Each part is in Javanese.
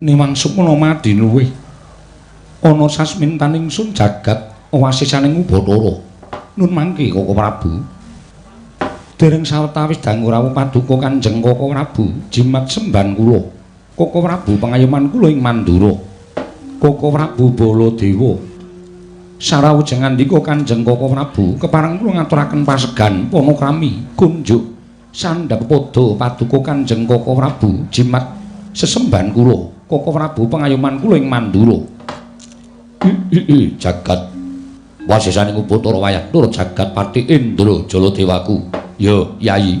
Niwang sukmana madinuwih ana sasmintaning sun jagat wasisaning Ubathara. Nun mangke Koko Prabu. Dereng sawetawis dangu rawuh paduka Kanjeng Koko Prabu jimat semban kula. Koko Prabu pangayoman kula ing Mandura. Koko Prabu Baladewa. Sarawujeng ngandika Kanjeng Koko Prabu kepareng kula ngaturaken pasegan panakrami kunjuk sandhap pada paduka Kanjeng Koko Prabu jimat sesemban kula. Koko Prabu pangayoman kula ing Mandura. Jagat wasisaning Ubathara wayah tur jagat pati Indra Jaladewaku. Ya, Yayi.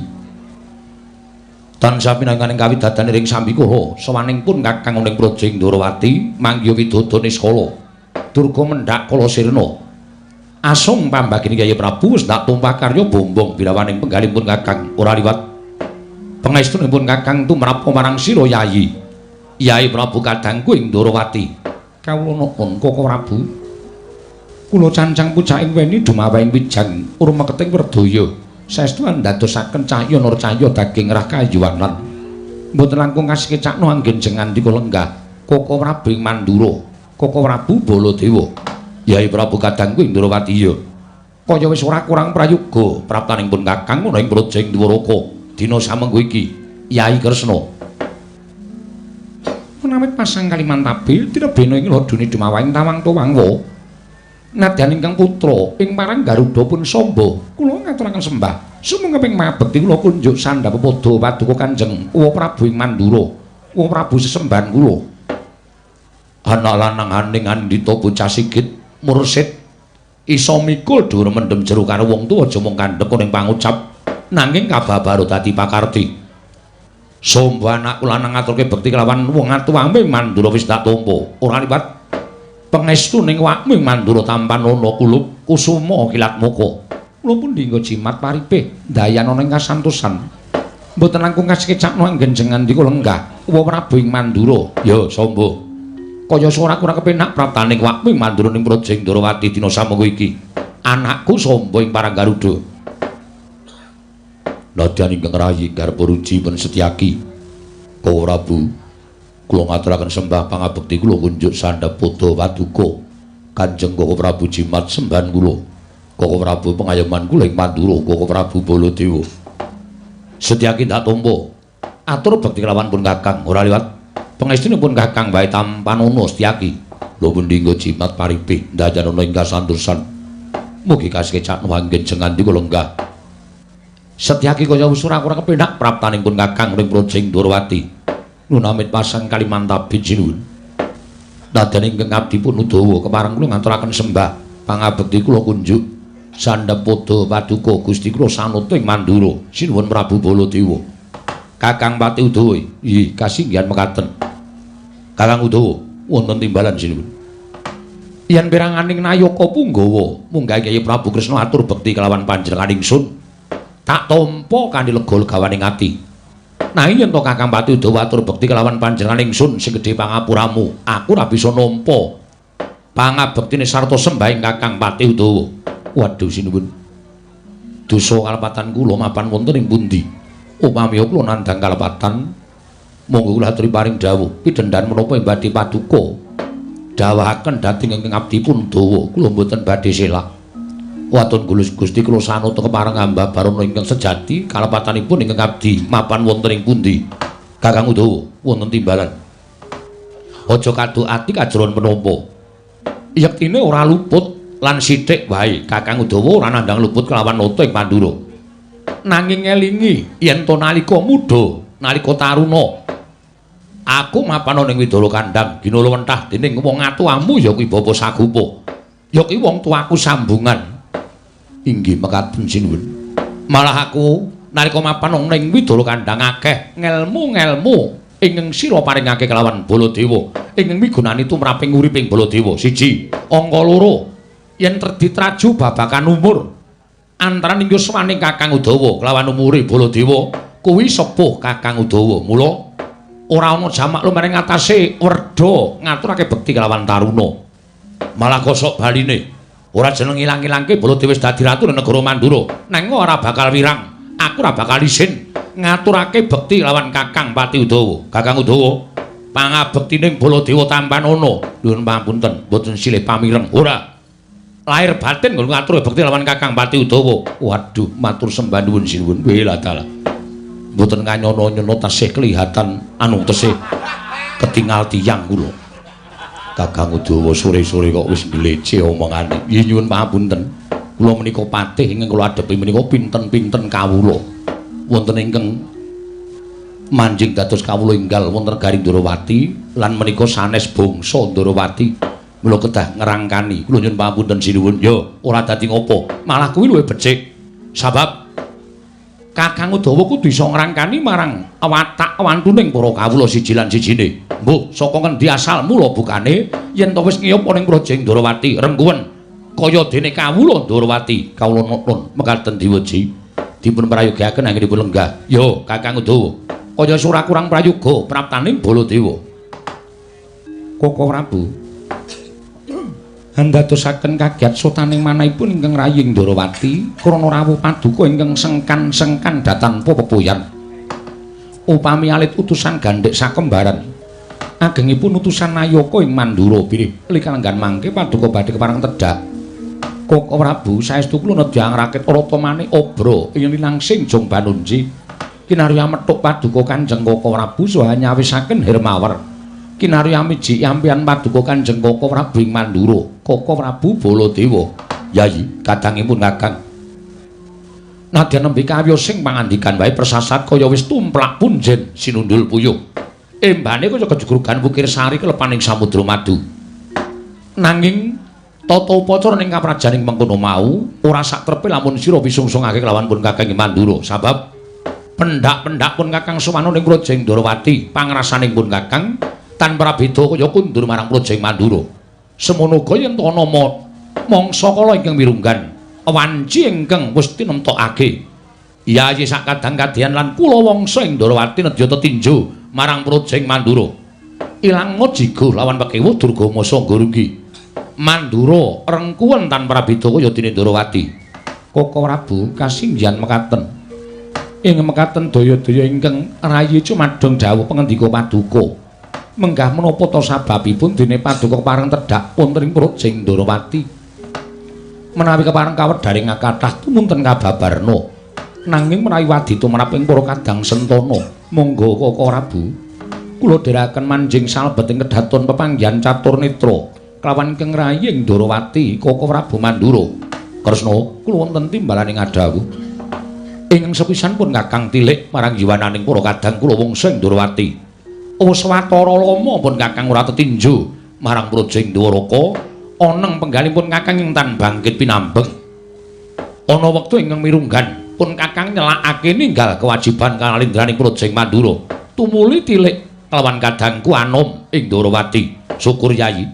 Tansah pinanganing kawidadan ing sambikala sawaning pun Kakang ning Praja Indrawati manggiya widodo niskala. Durga mendhak kala sirna. Asung pambagine Kyai Prabu wis ndak tumpah karya bombong birawaning penggalipun Kakang ora liwat pangestunipun Kakang tumrap marang sira Yayi. Yai Prabu kadangku ing Ndrawati. Kawula nuwun Koko Prabu. Kula cancang pucaking weni dumawahing wijang urmeketing werdaya. Saestu andadosaken cahya nur cahya daging rah kayuwanan. Mboten langkung kasekecakno anggen jengandika lenggah Koko Prabu ing Mandura. Koko Prabu Baladewa. Yai Prabu kadangku ing Ndrawati ya. Kaya wis ora kurang prayoga praptaning pun Kakang ana ing Praja ing Dwaraka dina samengko iki. Yai Kresna. Menawi pasang Kalimantabil tinebena ing ladune dumawahing tawang tuwangwa. Nadyan ingkang putra ing marang Garuda pun samba, kula ngaturaken sembah. Sumangga mabekti kula kunjuk sandhap pada paduka Kanjeng Uwa Prabu ing Mandura. Uwa Prabu sesembahan kula. Anak lanang aning andhita bocah sigit mursid iso mikul dhuwur mendem jero karo wong tuwa aja mung kandhek ning pangucap nanging kababaro dadi pakarti. Somba anakku lanang ngaturke bekti kelawan wong atuwame Mandura wis tak tampa. Ora liwat pangestu ning wakmu Mandura tampan ana kulup kusuma kilat muka. Kula pun dinggo jimat paripih ndayanana ing kasantosan. Mboten langkung kasekecakno anggen jengandika lenggah Uwa Prabu ing Mandura. Ya Samba. Kaya ora kurang kepenak praptaning wakmu ing Mandura ning Praja Indrawati dina samengko iki. Anakku Samba ing Parang Garuda. Nadyan ingkang rayi garba ruji pun Setyaki. Koko Prabu, kula ngaturaken sembah pangabekti kula kunjuk sandhap pada paduka Kanjeng Koko Prabu jimat sembahan kula. Koko Prabu pangayoman kula ing Mandura, Koko Prabu Baladewa. Setyaki ndak tampa. Atur bekti kelawan pun Kakang ora liwat pangestunipun Kakang wae tampanana Setyaki. Lho pundi nggo jimat paripih ndayanana ing kasantosan. Mugi kasekecakno anggen jengandika lenggah. Setyaki kaya wis ora kurang kepenak praptaning pun Kakang ring Praja Indrawati. Nunamit pasang Kalimantabi sinuwun. Nadyan ingkang abdi pun Udawa kepareng kula ngaturaken sembah pangabekti kula kunjuk sandhap pada paduka Gusti kula sanuta ing Mandura. Sinuwun Prabu Baladewa. Kakang Pati Udawa, inggih kasinggihan mekaten. Kakang Udawa wonten timbalan sinuwun. Yen piranganing nayaka punggawa munggah Kyai Prabu Kresna atur bekti kelawan panjenengan ingsun. Tak tampa kanthi lega legawaning ati. Nanging yen to Kakang Pati Udawa atur bekti kelawan panjenengan ingsun sing gedhe pangapuramu, aku ora bisa nampa pangabektine sarta sembahing Kakang Pati Udawa. Waduh sinuwun. Dosa kalepatan kula mapan wonten ing pundi? Upami kula nandhang kalepatan, monggo kula aturi paring dawuh pidhendhan menapa ing badhe paduka dawuhaken dhateng ingkang abdi pun Udawa, kula mboten badhe selak. Waton Gusti kula sanuta kepareng hamba barana ingkang sejati kalepatanipun ingkang abdi mapan wonten ing pundi? Kakang Udawa wonten timbalan. Aja kaduk ati kajeron penampa. Yektine ora luput lan sithik wae Kakang Udawa ora nandhang luput kelawan nata ing Mandura. Nanging ngelingi yen to nalika muda, nalika taruna aku mapan ning Widara Kandhang ginala wentah dening wong atuwamu ya kuwi Bapa Sagupa. Ya kuwi wong tuaku sambungan. Inggih mekaten sinuwun. Malah aku nalika mapan ning Widara Kandhang akeh ngelmu-ngelmu ingkang sira paringake kelawan Baladewa ingkang migunani tumraping uriping Baladewa. Siji, angka loro, yen ditraju babagan umur antaraning yuswaning Kakang Udawa kelawan umure Baladewa kuwi sepuh Kakang Udawa. Mula ora ana jamak lumaring ngatasé werda ngaturake bekti kelawan taruna. Malah kosok baline. Ora jeneng ilang-ilangke Baladewa wis dadi ratu negara Mandura. Nanging ora bakal wirang, aku ora bakal isin ngaturake bekti lawan Kakang Pati Udawa. Kakang Udawa, Pangabektining Baladewa tampanana. Nuwun pangapunten, mboten silih pamireng. Ora. Lahir batin nggon ngatur bekti lawan Kakang Pati Udawa. Waduh, matur sembah nuwun sinuwun. Wela dalah. Mboten kanyono-nyono tasih kelihatan anu tesih ketingal tiyang kula. Kakang Udawa sore-sore kok wis nglece omongane. Nggih nyuwun pangapunten. Kula menika patih ingkang kula adhepi menika pinten-pinten kawula. Wonten ingkang manjing dados kawula enggal wonten negari Ndorowati lan menika sanes bangsa Ndorowati. Mula kedah ngrangkani. Kula nyuwun pangapunten sinuwun. Yo, ora dadi ngopo. Malah kuwi luwih becik. Sabab Kakang Udawa kudu iso ngrangkani marang watak wantuning para kawula siji lan sijine. Mbuh, saka ngendi asal mula bukane yen to wis ngiyup ning Praja Ndorowati rengkuwen kaya dene kawula Ndorowati. Kawula nuwun mekaten diweji. Dipun prayogaken anggenipun lenggah. Yo, Kakang Udawa. Kaya ora kurang prayoga praptaning Baladewa. Koko Prabu andadosaken kagiat sotaning manahipun ingkang raying Ndorowati krana rawuh paduka ingkang sengkan-sengkan datanpa pepuyan. Upami alit utusan gandhek sakembaran agengipun utusan nayaka ing Mandura bilih likalenggan mangke paduka badhe kepareng tedhak. Koko Prabu saestu kula nedya ngrakit rata manik obra ing linangsing Jong Banunji kinarya methuk paduka Kanjeng Koko Prabu saha nyawisaken Hermawer. Kinarya miji yampian paduka Kanjeng Koko Prabu ing Mandura. Koko Prabu Baladewa. Yayi, kadangipun Kakang. Nadyan nembe kawya sing pangandikan wae persasat kaya wis tumplak punjen sinundul puyuh. Embane kaya kejegrugan Wukir Sari kelepaning samudra madu. Nanging tata upacara ning kaprajaning mengkono mau ora sak trepe lamun sira wisungsungake kelawan pun Kakang ing Mandura. Sabab pendak-pendak pun Kakang sowan ning Praja Ndorowati, pangrasaning pun Kakang tanpa prabeda kaya kundur marang Praja Mandura. Semono uga yen ana mangsa kala ingkang mirunggan wanci ingkang wis tinemtokake. Yayi sakadang kadian lan kula wangsa ing Ndorowati nedya tetinju marang Praja Mandura. Ilang jigo lawan pekewuh Durgama sangga runggi. Mandura rengkuwen tanpa prabeda kaya dene Ndorowati. Koko Prabu kasinggihan mekaten. Ing mekaten daya-daya ingkang rayi cumadong dawuh pangendika paduka. Menggah menapa ta sababipun dene paduka kepareng tedhak wonten ing Praja Ndorowati. Menawi kepareng kawedharing kathah tumunten kababarna. Nanging menawi wadita menapa ing para kadang sentana, monggo Koko Prabu kula dherekaken manjing salebet ing kedhaton pepanggihan catur netra kelawan ingkang rayi ing Ndorowati Koko Prabu Mandura. Kresna kula wonten timbalaning adhawuh. Ingkang sepisan pun Kakang tilik marang jiwananing para kadang kula wangsa ing Ndorowati. Swatara lama pun Kakang ora tetinju marang Praja Dwaraka, oneng penggalipun Kakang ing tan bangkit pinambeng. Ana wektu ingkang mirunggan pun Kakang nyelakake ninggal kewajiban kanalindraning Praja Mandura. Tumuli tilik kelawan kadangku anom ing Ndorowati. Syukur Yayi.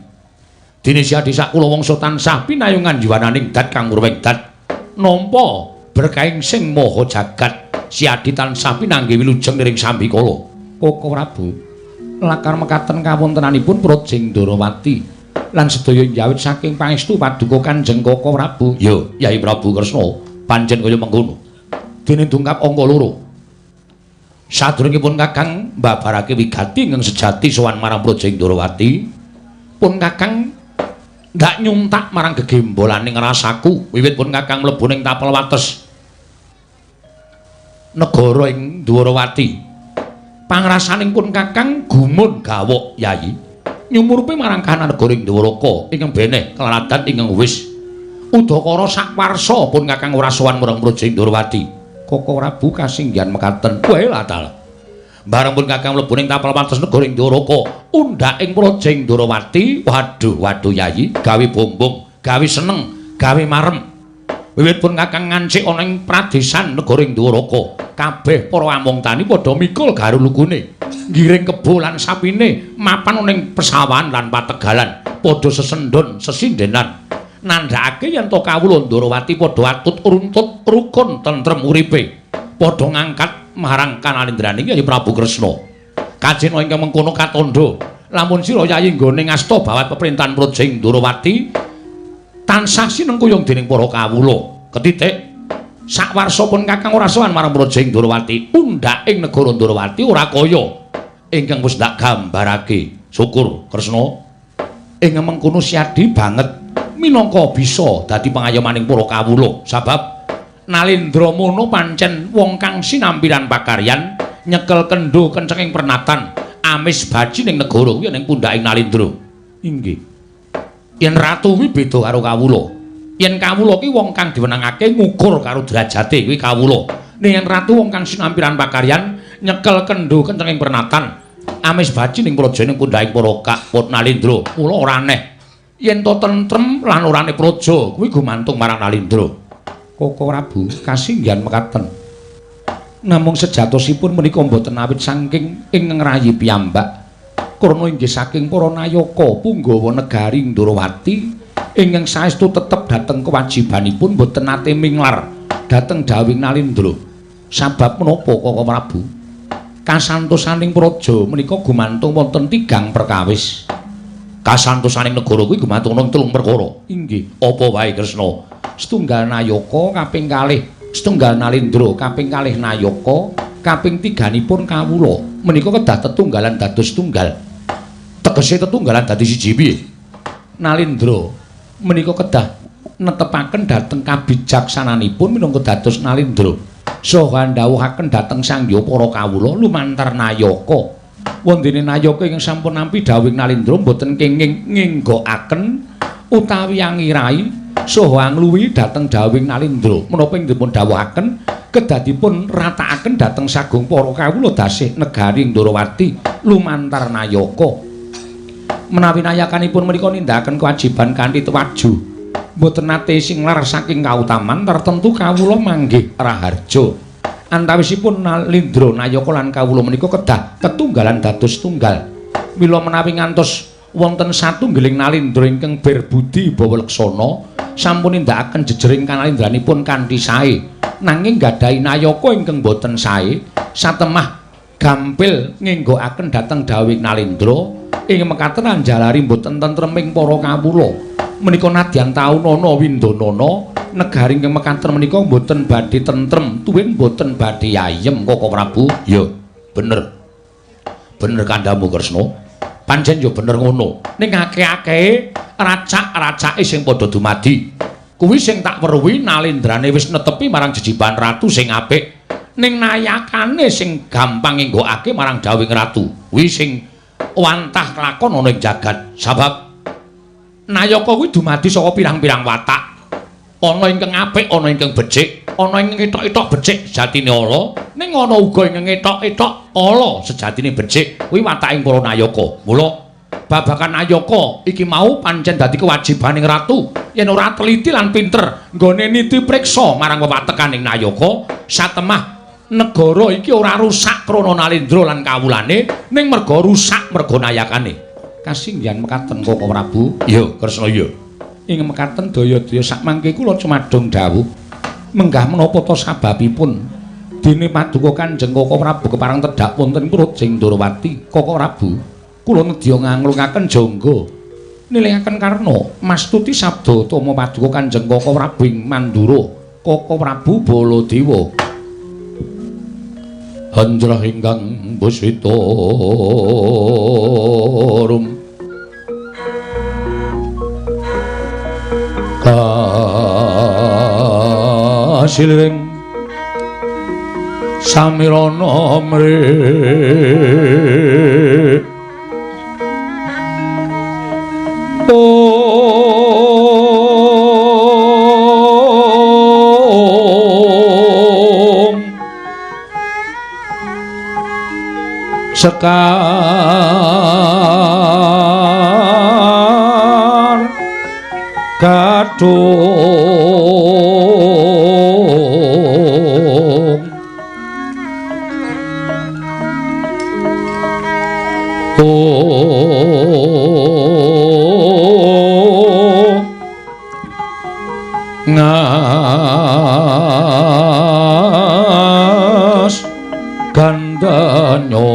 Dene siadi sakula wangsa tansah pinayungan jiwananing dat kang murweng dat. Nampa berkahing sing maha jagat, siadi tansah pinanggih wilujeng niring sambikala. Koko Prabu lakar mekaten kawontenanipun Praja Ndorowati lan sedaya njawit saking pangestu paduka Kanjeng Koko Prabu. Ya, Yai Prabu Kresna, pancen kaya mengkono. Dene dungkap angka 2. Sadurungipun Kakang mbabarake wigati ingkang sejati sowan marang Praja Ndorowati, pun Kakang ndak nyuntak marang gegembolaning rasaku wiwit pun Kakang mlebu ning tapel wates negara ing Ndorowati. Pangrasaning pun Kakang gumun gawok Yayi nyumurupi marang kahanan negara ing Dwaraka ingkang beneh kelaradan ingkang wis udakara sakwarsa pun Kakang ora sowan marang Praja Ndorowati. Koko Prabu kasinggihan mekaten. Wae latal. Bareng pun Kakang mlebu ning tapel wates negara ing Dwaraka, undhak ing Praja Ndorowati, waduh waduh Yayi gawe bombong, gawe seneng, gawe marem. Wiwit pun Kakang ngancik ana ing pradesan negara ing Dwaraka, kabeh para among tani padha mikul garulugune, ngiring kebo lan sapine mapan ana ing pesawahan lan pategalan, padha sesendhon sesindenan. Nandhakake yen to kawula Ndorowati padha atut runtut rukun tentrem uripe, padha ngangkat marang kanalindraning Yayi Prabu Kresna. Kajena ingkang mengkono katandha, lamun sira Yayi nggone ngasta bawat peperintahan Praja Ndorowati tansah sinengkuyung dening para kawula. Ketitik sakwarsa pun Kakang ora sowan marang Praja Ndorowati, undhak ing negara Ndorowati ora kaya Ingkang wis tak gambarake. Syukur Kresna. Ing mengkono siadi banget minangka bisa dadi pangayomaning para kawula. Sabab Nalendra mono pancen wong kang sinampiran pakaryan nyekel kendho kencenging pernatan amis baji ning negara kuwi ning pundhaking Nalendra. Inggih. Yen ratu kuwi beda karo kawula. Yen kawula ki wong kang diwenangake ngukur karo derajate kuwi kawula. Ning yen ratu wong kang sinampiran pakaryan nyekel kendho kencenging pernatan amis baji ning praja ning pundhaking para kak Nalendra. Kula ora aneh. Yen to tentrem lan orane praja kuwi gumantung marang Nalendra. Koko Prabu kasinggihan mekaten. Namung sejatosipun menika mboten awit saking ing ngrayi piyambak. Karna inggih saking para nayaka punggawa negari Ndorowati ingkang saestu tetep dhateng kewajibanipun mboten nate minglar dhateng dawuhing Nalendra. Sabab menapa Koko Prabu? Kasantosaning praja menika gumantung wonten tigang perkawis. Kasantosaning negara kuwi gumantung wonten telung perkara. Inggih, apa wae Kresna? Setunggal nayaka, kaping kalih setunggal Nalendra, kaping kalih nayaka, kaping tiganipun kawula. Menika kedah tetunggalan dados tunggal. Tegese tetunggalan dadi siji piye? Nalendra menika kedah netepaken dhateng kabijaksananipun minangka dados Nalendra. Saha ndhawuhaken dhateng sangya para kawula lumantar nayaka. Wondene nayaka ingkang sampun nampi dhawuhing Nalendra mboten kenging ngenggokaken utawi angirai saha angluwi dhateng dawuhing Nalendra. Menapa ing dipun dawuhaken kedah dipun ratakaken dhateng sagung para kawula dasih negari Ndorowati lumantar nayaka. Menawi nayakanipun menika nindakaken kewajiban kanthi tewaju, mboten nate singlar saking kautaman tertentu kawula manggih raharja. Antawisipun Nalendra nayaka lan kawula menika kedah tetunggalan dados tunggal. Mila menawi ngantos wonten satunggiling Nalendra ingkang berbudi bawa leksana sampun nindakaken jejering kanalendranipun kanthi sae, nanging gadahi nayaka ingkang boten sae satemah gampil ngenggokaken dhateng dawuhing Nalendra ing mekaten anjalari boten tentreming para kawula. Menika nadyan taunana windanana negari ingkang mekaten menika boten badhe tentrem tuwin boten badhe ayem Koko Prabu. Ya bener, bener kandhamu Kresna. Pancen ya bener ngono. Ning akeh-akehe racak-racake sing padha dumadi. Kuwi sing tak weruhi Nalendrane wis netepi marang jejiban ratu sing apik. Ning nayakane sing gampang ngenggokake marang dawuhing ratu. Kuwi sing wantah kelakon ana ing jagat. Sabab nayaka kuwi dumadi saka pirang-pirang watak. Ana ingkang apik, ana ingkang becik, ana ingkang etok-etok becik sejatine ala, ning ana uga ingkang etok-etok ala sejatine becik. Kuwi wataking para nayaka. Mula babagan nayaka iki mau pancen dadi kewajibaning ratu yen ora teliti lan pinter nggone niti priksa marang wewatekaning nayaka, satemah negara iki ora rusak krana Nalendra lan kawulane, ning merga rusak merga nayakane. Kasinggihan mekaten Koko Prabu. Ya, Kresna ya. Ing mekaten daya-daya sakmangke kula cumadung dawuh menggah menapa ta sababipun dene paduka Kanjeng Koko Prabu kepareng tedhak wonten Prajing Ndorowati. Koko Prabu, kula nedya nganglungaken jangga nilingaken karna mastuti sabda tama paduka Kanjeng Koko Prabu ing Mandura. Koko Prabu Baladewa handrah ingkang busita rum kasiling samirana mri om sekar gadung ngas gandanyo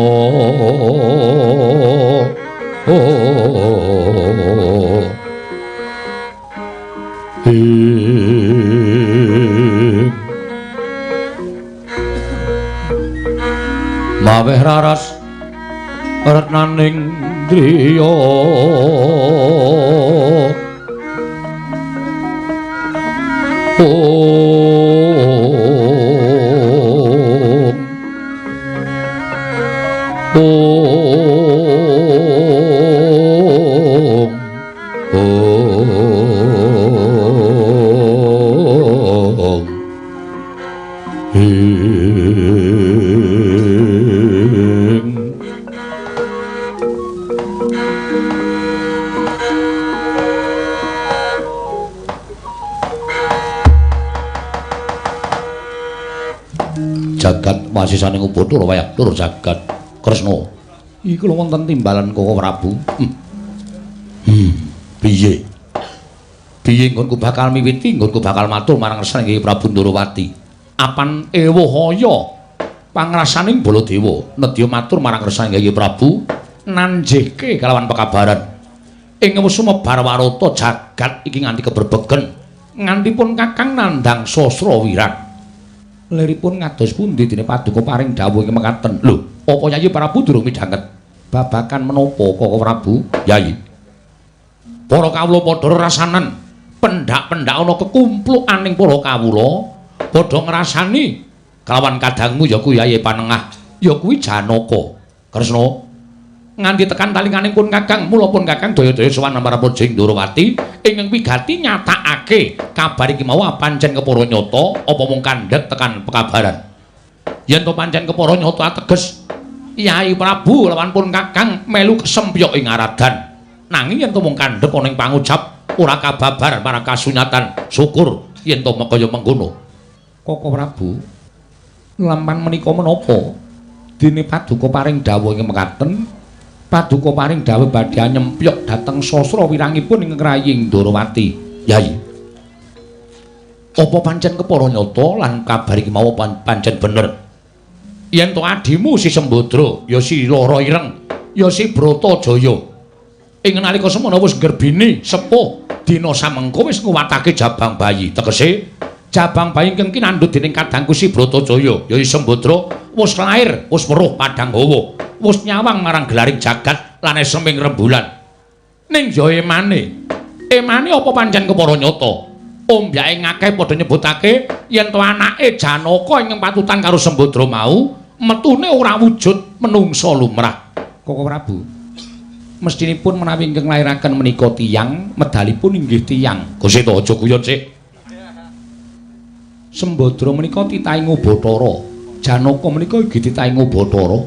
maweh raras Retnaning driya Om Om Om Ing jagat wasisaning Bathara wayah lur jagat Kresna. Iku lho wonten timbalan Koko Prabu. Piye? Piye nggonku bakal miwiti, nggonku bakal matur marang ngersane Kyai Prabu Ndorowati. Apan ewuh aya pangrasaning Baladewa nedya matur marang ngersane Kyai Prabu nanjihke kalawan pekabaran. Ing sumebar warata jagat iki nganti keberbegen, nganti pun Kakang nandhang sasra wirang. Liripun ngados pundi dene paduka paring dawuh ing mekaten. Lho, apa Yayi Prabu durung midhanget babakan menapa Koko Prabu? Yayi. Para kawula padha rasanan pendak-pendak ana kekumplukaning para kawula padha ngrasani kalawan kadangmu ya kuwi Yayi Panengah, ya kuwi Janaka. Kresna nganti tekan talinganing pun Kakang, mula pun Kakang daya-daya sowan marang Praja Ndorowati ingkang wigati nyatakake kabar iki mau pancen kepara nyata apa mung kandhek tekan pekabaran. Yen to pancen kepara nyata ateges Yai Prabu lawan pun Kakang melu kesempyok ing aradan. Nanging yen to mung kandhek ana ing pangucap ora kababar marang kasunyatan, syukur yen to kaya mengkono. Koko Prabu, lampan menika menapa dene paduka paring dawuh ing mekaten? Paduka paring dawuh badhe nyempyok dhateng sasra wirangipun ing ngraying Ndorowati. Yai, apa pancen kepara nyata lan kabar iki mau pancen bener? Yen to adimu si Sembadra, ya si Lara Ireng, ya si Bratajaya ing nalika semana wis nggerbini sepuh dina samengko wis nguwatake jabang bayi. Tegese jabang bayi ingkang kinandhut dening kadangku si Bratajaya ya si Sembadra wis lair, wis weruh padhang hawa, wis nyawang marang gelaring jagat lan eseming rembulan. Ning ya emane, emane apa pancen kepara nyata? Ombyake ngakeh padha nyebutake yen to anake Janaka ingkang patutan karo Sembadra mau metune ora wujud menungsa lumrah. Koko Prabu, mestinipun menawi ingkang nglairaken menika tiyang, medalipun inggih tiyang. Guseta aja guyon sik. Sembadra menika titahing Bathara, Janaka menika inggih titahing Bathara.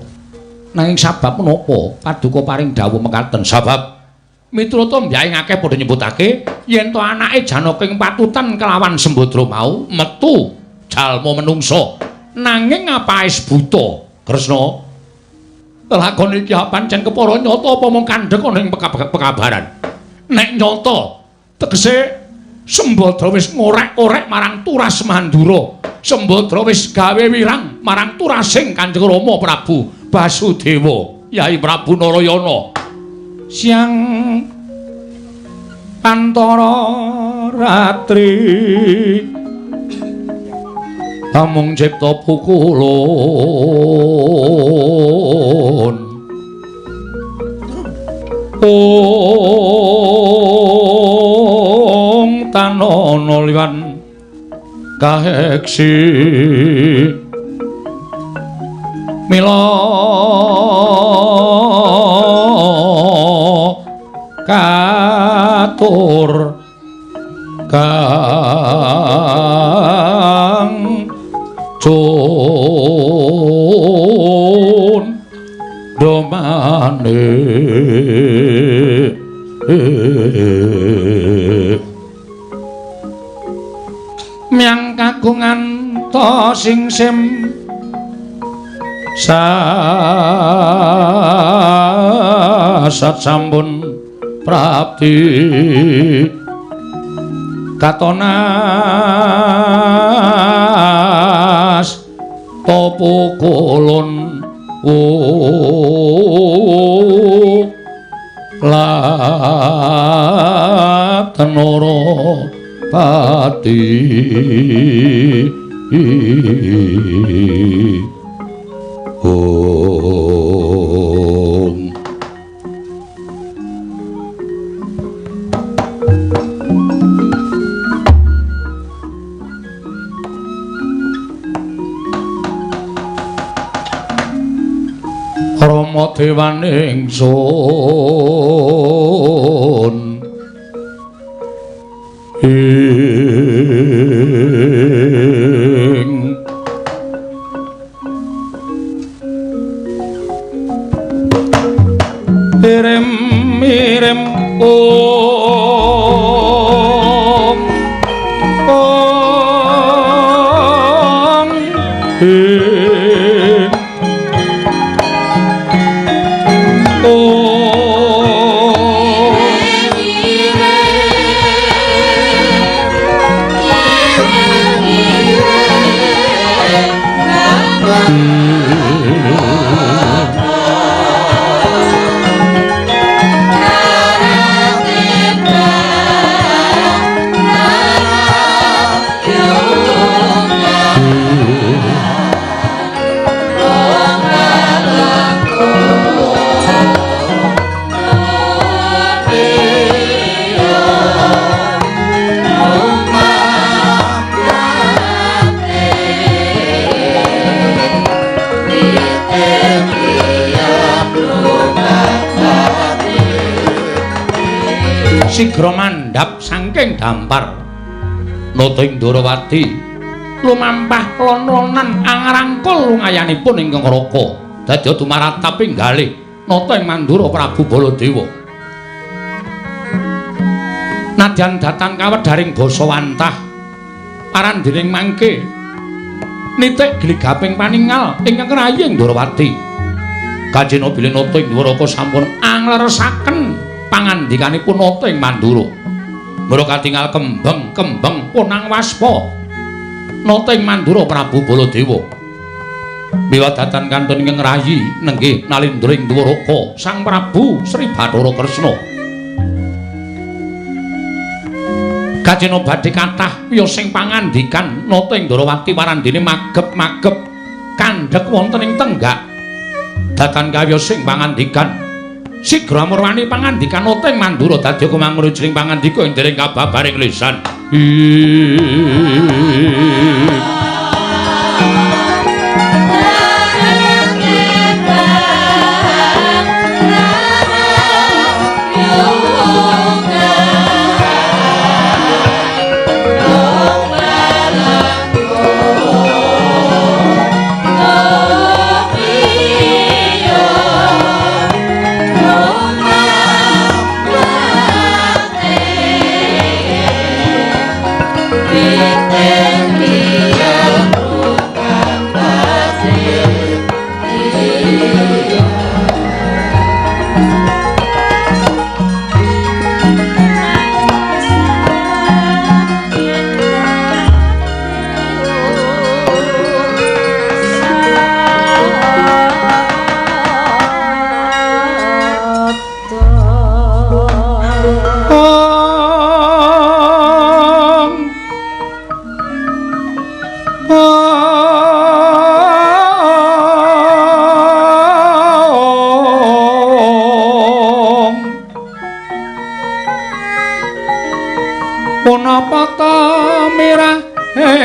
Nanging sabab menapa paduka paring dawuh mekaten? Sabab miturut mbyake akeh padha nyebutake yen to anake Janaka ing patutan kelawan Sembadra mau metu jalma menungsa nanging apaes buta. Kresna, lakon iki pancen kepara nyata apa mung kandhek ana ing pekabaran? Nek nyata tegese Sembadra wis ngorek-orek marang Turas Mandura, Sembadra wis gawe wirang marang turasing Kanjeng Rama Prabu Basudewa, Yai Prabu Narayana. Siang pantara ratri amung cipta pukulun ong tanono liwan kaheksi mila katur kang cun domane myang kagungan to sing sim sasat sampun prapti katonas topo kulon latenoro pati. Om Rama dewaning sun ing irem irem om om ing sigra mandhap saking dampar nata ing Ndorowati lumampah lon-lonan angrangkul lungayanipun ingkang raka dadi dumaratap pinggalih nata ing Mandura Prabu Baladewa. Nadyan datan kawedharing basa wantah parandining mangke nitik gligaping paningal ingkang rayi ing Ndorowati. Kajena bilih nata ing Dwaraka sampun angleresaken pangandikanipun nata ing Mandura. Mula katingal kembeng-kembeng punang waspa nata ing Mandura Prabu Baladewa. Miwadatan kantun ingkang rayi nenggih nalindra ing Dwaraka Sang Prabu Sri Bathara Kresna. Kajena badhe kathah wiyosing pangandikan nata ing Ndorowati warandene magep-magep kandhek wonten ing tenggak. Datan kawiyosing pangandikan sigra murwani pangandikan nata ing Mandura dadi kumangun jring pangandika ing dereng kababaring lisan.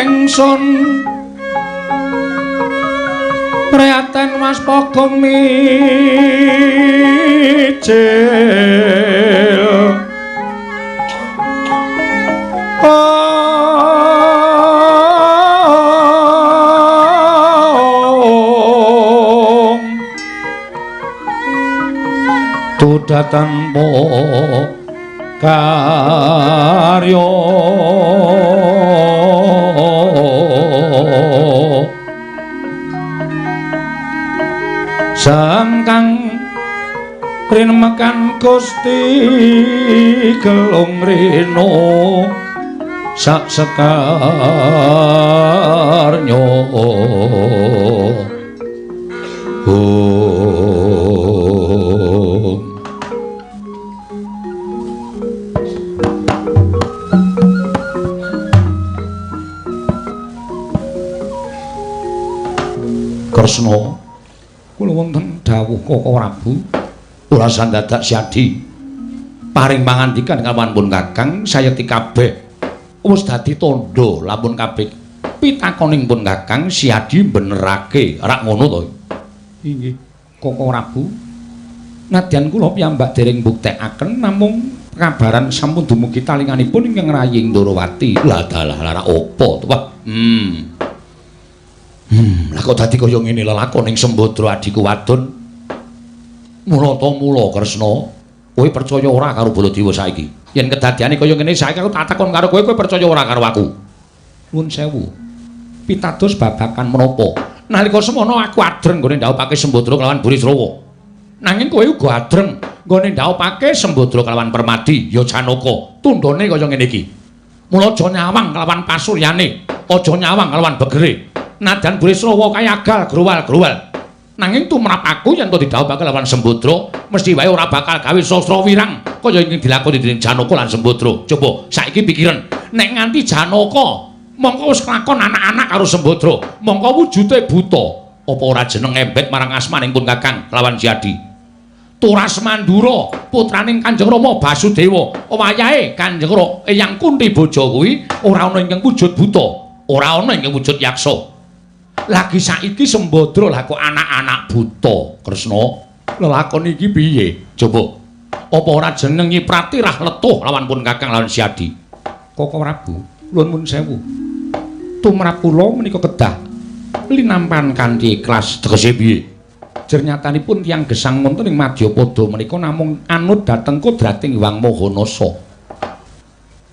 Ingsun priaten waspa gong mijil ong tudatan po karyo sangkang rinemekan Gusti gelung rino sak sekarnyo. Kresna kula wonten dawuh Koko Prabu ora sandadak siadi paring pangandikan kawan pun Kakang sayekti kabeh wis dadi tandha lamun kabeh pitakoning pun Kakang siadi benerake rak ngono to. Inggih Koko Prabu. Nadyan kula piyambak dereng mbuktekaken namung kabaran sampun dumugi talinganipun ingkang rayi Ndorowati. Lah dalah lara apa to, Pak? Lah kok dadi kaya ngene lelakon ing Sembadra adhiku wadon. Mula ta mula Kresna, kowe percaya ora karo Baladewa saiki? Yen kedadiane kaya ngene saiki aku tak takon karo kowe, kowe percaya ora karo aku? Nuwun sewu. Pitados babakan menapa? Nalika semono aku adreng nggone ndhaupake Sembadra kelawan Burisrawa. Nanging kowe uga adreng nggone ndhaupake Sembadra kelawan Permadi, ya Janaka. Tundhone kaya ngene iki. Mula aja nyawang kelawan pasuryane, aja nyawang kelawan begere. Nadyan Burisrawa kaya agal growal-growal. Nanging tumrap aku yen to didhawuhake lawan Sembadra, mesti wae ora bakal gawe sastra wirang kaya ingkang dilakoni dening Janaka lan Sembadra. Coba saiki pikiran, nek nganti Janaka mongko wis kelakon anak-anak karo Sembadra, mongko wujude buta, apa ora jeneng embet marang asmaning pun Kakang lawan Siadi? Turas Mandura putraning Kanjeng Rama Basudewa, wayahe Kanjeng Rama Eyang Kunti Boja kuwi ora ana ingkang wujud buta, ora ana ingkang wujud yaksa. Lagi saiki Sembadra lah kok anak-anak buta, Kresna. Lelakon iki piye? Coba. Apa ora jeneng nyiprati rah letuh lawan pun Kakang lawan Siadi? Koko Prabu, nuwun sewu. Tumrap kula menika kedah linampan kanthi ikhlas. Tegese piye? Jernyatanipun tiyang gesang wonten ing Madyapada menika namung anut dhateng kodrating Hyang Maha Nasa.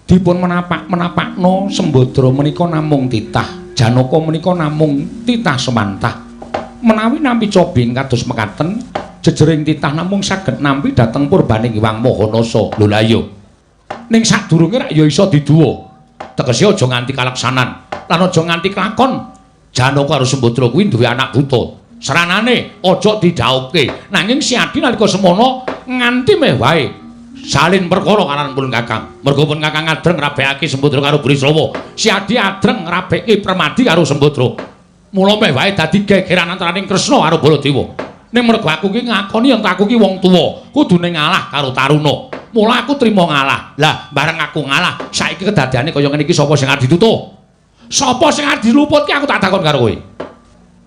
Dipun menapak-menapakna Sembadra menika namung titah, Janaka menika namung titah semantah. Menawi nampi cobi kados mekaten, jejering titah namung saged nampi dhateng purbaning Hyang Maha Nasa. Lho la iya. Ning sadurunge rak ya iso diduwa. Tegese aja nganti kalaksanan lan aja nganti kelakon. Janaka karo Sembadra kuwi duwe anak buta. Seranane aja didhaupke. Nanging Siadi nalika semono nganti meh wae salin perkara karan pun Kakang. Merga pun Kakang adreng ngrabekake Sembadra karo Burisrawa. Siadi adreng ngrabeke Permadi karo Sembadra. Mula meh wae dadi gegeran antaraning Kresna karo Baladewa. Ning merga aku ki ngakoni yen aku ki wong tuwa, kudune ngalah karo taruna. Mula aku trima ngalah. Lah bareng aku ngalah, saiki kedadiane kaya ngene iki sapa sing arep ditutuh? Sapa sing arep diluputke aku tak takon karo kowe.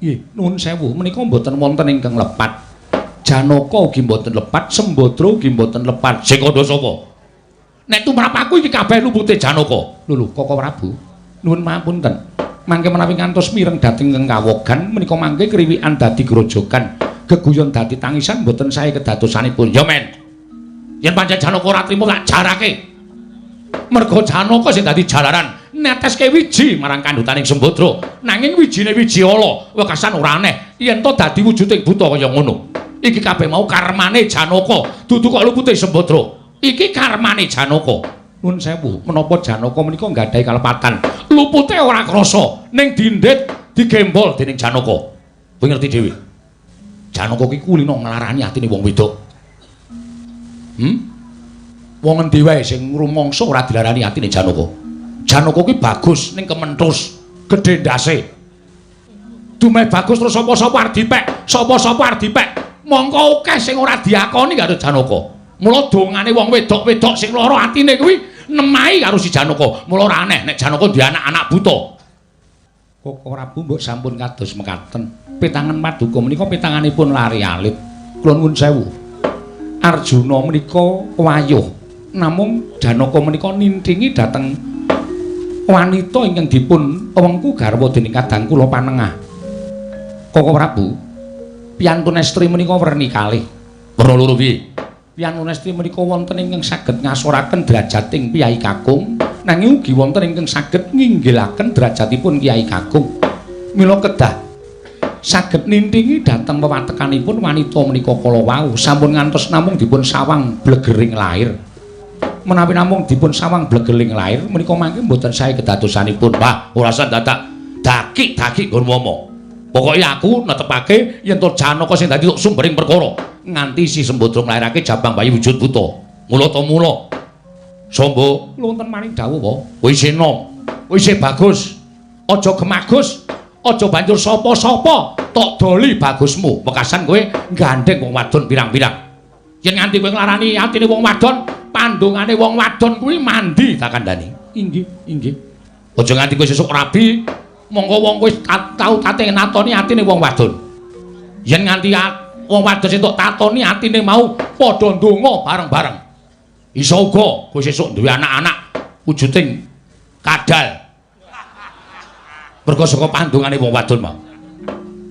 Nggih, nuwun sewu, menika mboten wonten ingkang lepat. Janaka ugi mboten lepat, Sembadra ugi mboten lepat. Sing kandha sapa? Nek tumrap aku iki kabeh lupute Janaka. Lho lho, Koko Prabu, nuwun mapunten. Mangke menawi ngantos mireng dhateng ingkang kawogan menika mangke kriwikan dadi grojogan, geguyon dadi tangisan mboten sae kedadosanipun. Ya men. Yen pancen Janaka ora trima tak jarake. Merga Janaka sing dadi jalaran neteske wiji marang kandhutaning Sembadra. Nanging wijine wiji ala, wekasan ora aneh yen to dadi wujuding buta kaya ngono. Iki kabeh mau karmane Janaka, dudu kok lupute Sembadra. Iki karmane Janaka. Nuwun sewu, menapa Janaka menika nggadahi kalepatan? Lupute ora krasa, ning dindit digembol dening Janaka. Kowe ngerti dhewe. Janaka ki kulino nglarani atine wong wedok. Wong endi wae sing rumangsa ora dilarani atine Janaka. Janaka ki bagus ning kementhus, gedhe ndase. Dumeh bagus terus sapa-sapa arep dipek, sapa-sapa arep dipek. Mongko akeh sing ora diakoni karo Janaka. Mula dongane wong wedok-wedok sing lara atine kuwi nemahi karo si Janaka. Mula ora aneh nek Janaka duwe anak-anak buta. Koko Prabu mbok sampun kados mekaten. Petangan paduka menika petanganipun lari alit. Kula nuwun sewu. Arjuna menika wayuh, namung Janaka menika nintingi dhateng wanita ingkang dipun wengku garwa dening kadang kula panengah. Koko Prabu, piyantun estri menika werni kalih. Werna loro piye? Piyantun estri menika wonten ingkang saged ngasoraken derajating piyai kakung, nanging ugi wonten ingkang saged nginggilaken derajatipun kyai kakung. Mila kedah saged nintingi dhateng wewatekanipun wanita menika kala wau sampun ngantos namung dipun sawang blegering lair. Menawi namung dipun sawang blegering lair menika mangke mboten sae kedadosanipun. Wah, ora usah dadak dakik-dakik nggon ngomong. Pokoke aku netepake yen to Janaka sing dadi sumbering perkara nganti si Sembadra nglairake jabang bayi wujud buta. Mula ta mula. Sombo, wonten maring dawuh wa. Kowe isih enom, kowe isih bagus. Aja gemagus, aja banjur sapa-sapa tok doli bagusmu. Wekasan kowe gandeng wong wadon pirang-pirang. Yen nganti kowe nglarani atine wong wadon, pandongane wong wadon kuwi mandi tak kandhani. Inggih, inggih. Aja nganti kowe sesuk rabi, mongko wong kowe tau tate natoni atine wong wadon. Yen nganti Wong wadon sing tok tatoni atine mau padha ndonga bareng-bareng. Iso uga kowe sesuk duwe anak-anak wujuding kadal. Mergo saka pandongane wong wadon mau.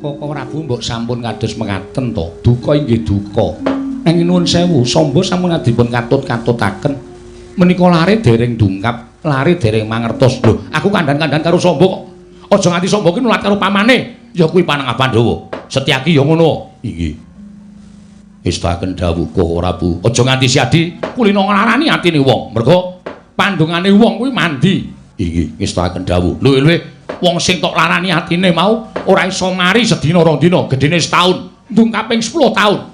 Koko Prabu mbok sampun kados mengaten to. Duka inggih duka. Nanging nuwun sewu, Samba sampun dipun katut-katutaken. Menika lare dereng dungkap, lare dereng mangertos. Lho, aku kandhan-kandhan karo Samba kok. Aja nganti Samba ki nulat karo pamane. Ya kuwi panengah Pandhawa. Setyaki ya ngono. Inggih. Ngestaken dawuh Koko Prabu. Aja nganti Siadi kulino nglarani atine wong. Mergo pandongane wong kuwi mandi. Inggih, ngestaken dawuh. Luwih-luwih wong sing tok larani atine mau ora iso mari sedina rong dina, gedene setahun, ndung kaping 10 taun.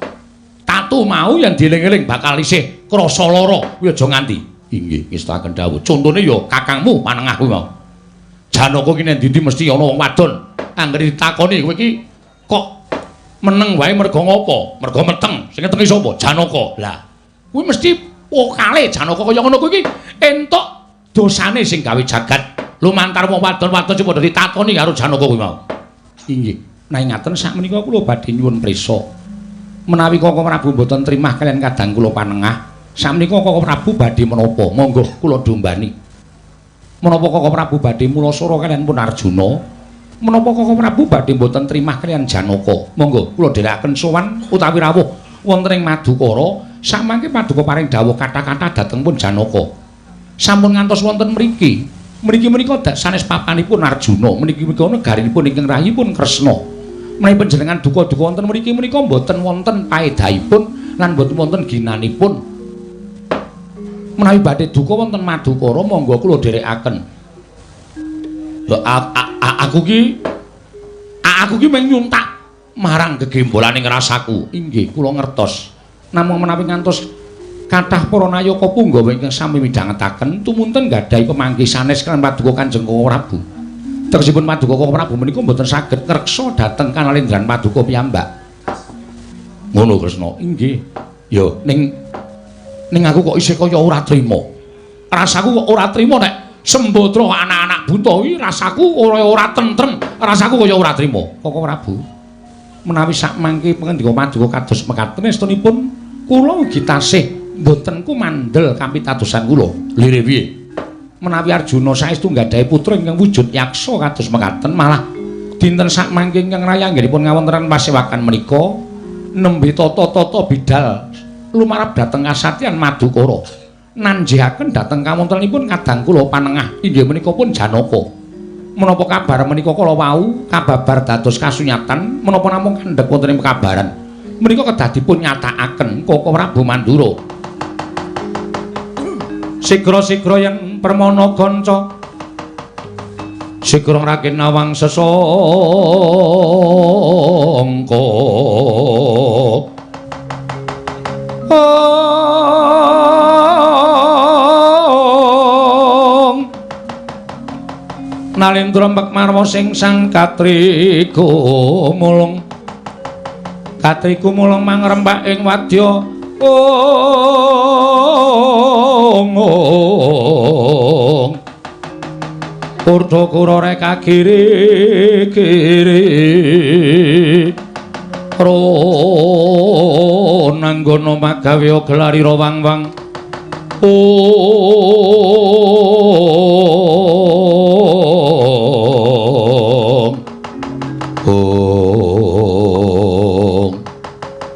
Tatu mau yen dieling-eling bakal isih krasa lara, kuwi aja nganti. Inggih, ngestaken dawuh. Contone ya kakangmu panengah kuwi mau. Janaka ki nek ndi-ndi mesti ana wong wadon. Anggere ditakoni kowe iki kok meneng wae mergo ngopo? Mergo meteng. Sing ngetengi sapa? Janaka. Lah, kuwi mesti pokale Janaka kaya ngono kuwi iki entuk dosane sing gawe jagat. Lumantar wong wadon-wadon sing padha ditatoni karo Janaka kuwi mau. Inggih. Nah ngaten sakmenika kula badhe nyuwun prisa. Menawi Koko Prabu mboten trimah kaliyan kadang kula panengah, sakmenika Koko Prabu badhe menapa? Monggo kula dombani. Menapa Koko Prabu badhe mulasara kaliyan pun Arjuna? Menapa Koko Prabu badhe mboten trimah kaliyan Janaka? Monggo kula dherekaken sowan utawi rawuh wonten ing Madukara, samangke paduka paring dawuh kata-kata dhateng pun Janaka. Sampun ngantos wonten mriki. Mriki menika sanes papanipun Arjuna, meniki menika negarinipun ingkang rahipun Kresna. Menawi panjenengan duka-duka wonten mriki menika mboten wonten paedahipun lan mboten wonten ginanipun. Menawi badhe duka wonten Madukara monggo kula dherekaken. Lho aku ki mung nyuntak marang gegembolane rasaku. Inggih, kula ngertos. Namung menawi ngantos kathah para nayaka punggawa ingkang sami midhangetaken tumunten nggadahi pemanggih sanes kaliyan paduka Kanjeng Koko Prabu. Tegesipun paduka Koko Prabu menika mboten saged ngreksa dhateng kanalendran paduka piyambak. Ngono Kresna. Inggih. Ya ning aku kok isih kaya ora trima. Rasaku kok ora trima nek Sembadra anak-anak buta iki rasaku ora tentrem, rasaku kaya ora trima. Koko Prabu, menawi sakmangke pangendika paduka kados mekaten estunipun kula ugi tasih mboten kumandel kapitadosan kula. Lire piye? Menawi Arjuna saestu nggadahi putra ingkang wujud yaksa kados mekaten, malah dinten sakmangke ingkang raya anggenipun ngawontenan pasewakan menika nembe tata-tata bidal lumarap dhateng kasatyan Madukara, nanjihaken dhateng kawontenanipun kadang kula panengah inggih menika pun Janaka. Menapa kabar menika kala wau kababar dados kasunyatan menapa namung kandhek wonten ing pekabaran menika kedah dipun nyatakaken Koko Prabu Mandura. Sigra-sigra yen permana kanca sigra ngraken nawang sesangka. Nalendra mek marwa sing sang katriku mulung, katriku mulung mangrempak ing wadya. Ong Purta kura reka kiri kiri ron anggono magawe gelarira wang-wang. Ong Ong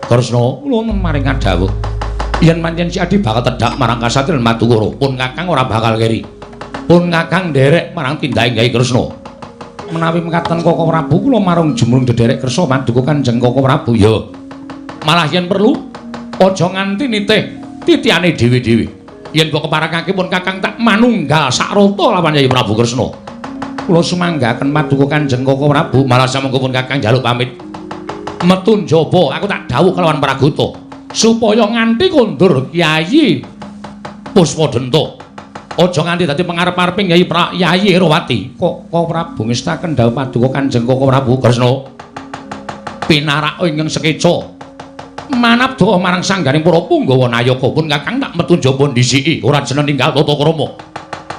Kresna kula maring dawuh yen pancen Si Adi bakal tedhak marang kasatriyan Madukara, pun Kakang ora bakal keri. Pun Kakang nderek marang tindake Kyai Kresna. Menawi mekaten Koko Prabu kula marung jumrung dedherek kersa paduka Kanjeng Koko Prabu. Ya. Malah yen perlu aja nganti nitih titihane dhewe-dhewe. Yen mbok keparengake pun Kakang tak manunggal sakrata lawan Kyai Prabu Kresna. Kula sumanggaken paduka Kanjeng Koko Prabu, malah samangga pun Kakang njaluk pamit. Metu njaba aku tak dawuh kelawan Pragota supaya nganti kondur Kyai Puspadenta. Aja nganti dadi pengarep-areping Kyai Yayi Herawati. Koko Prabu ngestaken dawuh paduka Kanjeng Koko Prabu Kresna. Pinarak ingkang sekeca manap doa marang sangganing para punggawa nayaka pun Kakang tak metu njaba ndhisiki ora jeneng ninggal tata krama.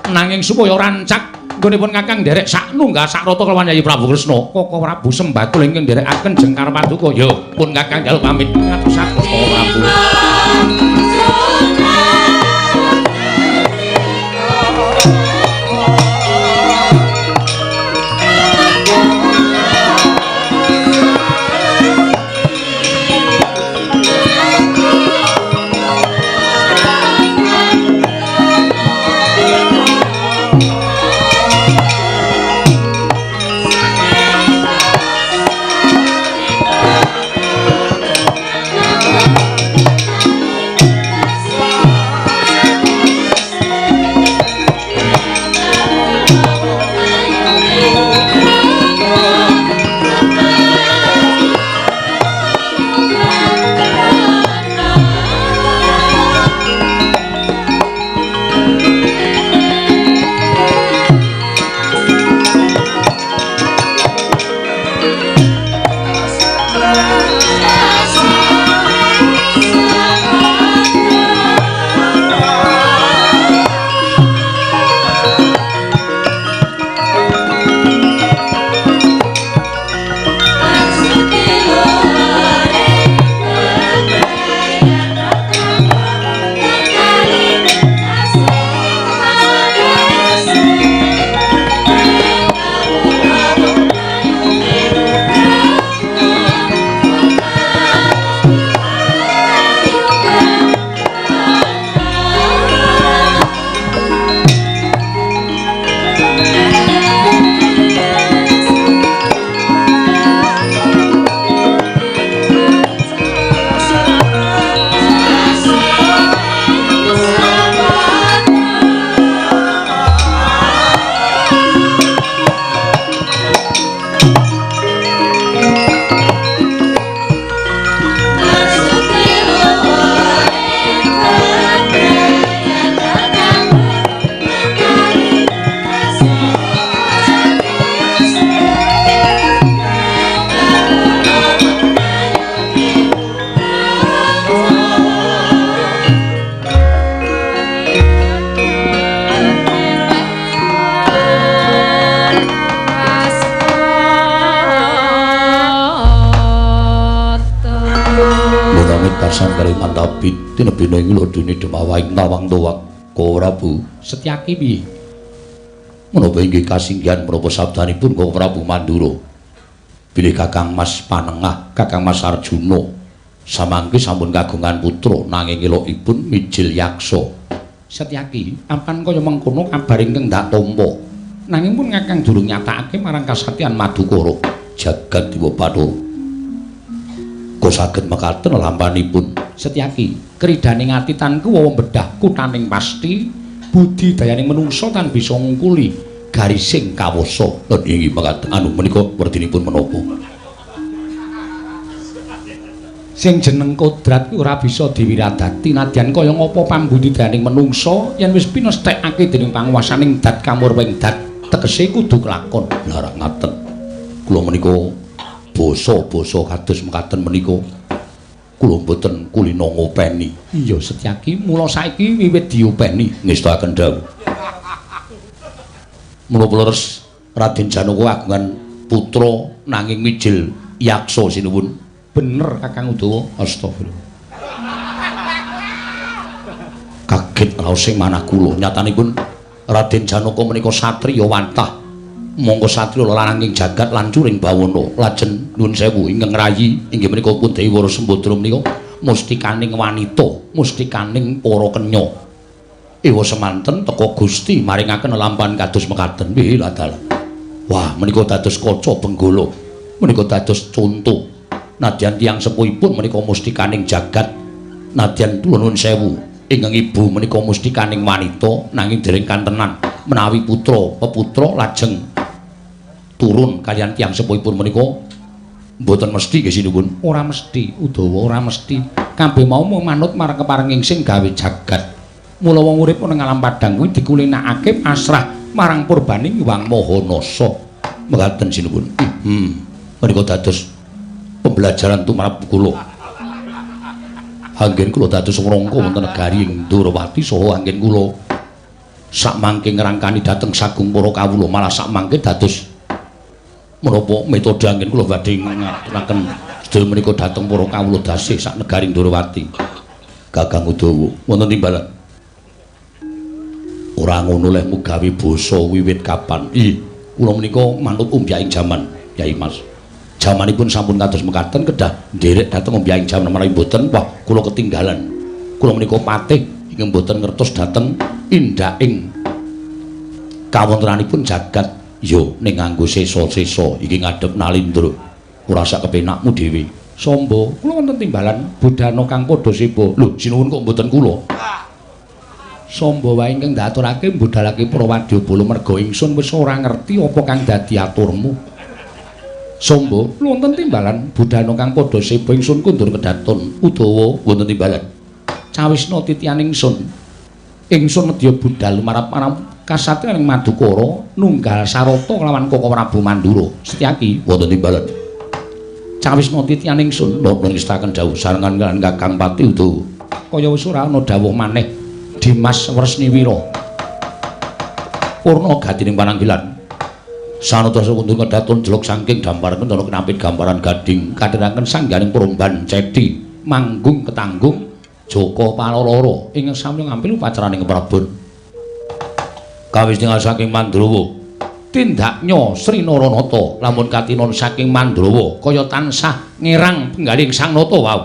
Nanging supaya rancak Nggonipun Kakang nderek saknunggal sakrata kelawan Yayi Prabu Kresna. Koko Prabu sembah kula ingkang nderekaken jengkar paduka. Ya, pun Kakang njaluk pamit ngatos-atos Koko Prabu. Tinebina ing lodene Demawaing Tawang Tuwak Koko Prabu Setyaki piye? Menapa inggih kasinggihan menapa sabdanipun Koko Prabu Mandura? Bilih Kakang Mas Panengah, Kakang Mas Arjuna samangke sampun kagungan putra nanging elokipun mijil yaksa. Setyaki, ampan kaya mengkono kabar ingkang ndak tampa. Nanging pun Kakang durung nyatakake marang kasatyan Madukara. Jagat Dewa Bathara. Kok saged mekaten lampanipun? Setyaki, kridaning ati tan kuwawa bedah kutaning pasti budi dayaning menungsa tan bisa ngungkuli garising kawasa. Lan inggih mekaten anu menika werdinipun menapa? Sing jeneng kodrat kuwi ora bisa diwiradati nadyan kaya ngapa pambudidayaning menungsa yen wis pinesthekake dening panguwasaning dat kamurwing dat tegese kudu kelakon. Lah ngaten. Kula menika basa-basa kados mekaten menika kula mboten kulina ngopeni. Iya Setyaki, mula saiki wiwit diopeni. Ngestakaken dawuh. Menapa leres Raden Janaka kagungan putra nanging mijil yaksa sinuwun? Bener Kakang Udawa. Astagfirullah. Kaget raos manah kula. Nyatanipun Raden Janaka menika satriya wantah. Monggo satriya lanang ing jagat lan curing bawana. Lajeng nuwun sewu ingkang rayi inggih menika pun Dewi Wara Sembadra menika mustikaning wanita, mustikaning para kenya. Ewa semanten teka Gusti maringaken lampahan kados mekaten. Nggih lha dalah. Wah, menika dados kaca benggala. Menika dados conto. Nadyan tiyang sepuhipun menika mustikaning jagat. Nadyan kula nuwun sewu ingkang ibu menika mustikaning wanita nanging dereng kantenan menawi putra peputra lajeng turun kaliyan tiyang sepuhipun menika mboten mesti nggih sinuwun. Ora mesti Udawa, ora mesti. Kabeh mau mung manut marang keparenging sing gawe jagat. Mula wong urip ana alam padhang kuwi dikulinakake pasrah marang purbaning Hyang Maha Nasa. Mekaten sinuwun. Menika dados pembelajaran tumrap kula. Anggen kula dados wrangka wonten negari ing Ndorowati saha anggen kula Sakmangke ngrangkani dhateng sagung para kawula malah sakmangke dados menapa metode anggen kula badhe ngaturaken sedaya menika dhateng para kawula dasih sak negari Ndorowati. Kakang Udawa wonten timbalan. Ora ngono lehmu gawe basa wiwit kapan? Ih, kula menika manut ombyaking jaman, Kyai Mas. Jamanipun sampun kados mekaten kedah nderek dhateng ombyaking jaman menawi mboten, wah kula ketinggalan. Kula menika patih ingkang mboten ngertos dhateng indaking kawontenanipun jagat. Yo ning nganggo sesa-sesa iki ngadhep Nalindra. Ora sak kepenakmu dhewe. Sombo, kula wonten timbalan budana kang padha seba. Lho, sinuwun kok mboten kula. Sombo wae ingkang ndaturake mbudalake para wadyabala merga ingsun wis ora ngerti apa kang dadi aturmu. Sombo, wonten timbalan budana kang padha seba ingsun kundur kedaton. Udawa wonten timbalan. Cawisna titian ingsun. Ingsun nedya budal marap-marap kasatriyan ing Madukara nunggal sarata kelawan Koko Prabu Mandura. Setyaki wonten timbalan. Cawisna titian ingsun napa ngestaken dawuh sarengan kaliyan Kakang Pati Udawa. Kaya wis ora ana dawuh maneh. Dimas Wresniwira purna gatining pananggilan sanata sekundur kedaton jelok saking dampar kendana kenampit gambaran gading kadheraken sangganing peromban cedi manggung ketanggung Joko Paloloro ingkang sami ngampil upacaraning Prabon kawis tingal saking Mandrawa tindaknya Sri Naranata lamun katinon saking Mandrawa kaya tansah ngirang penggaling Sang Nata wau.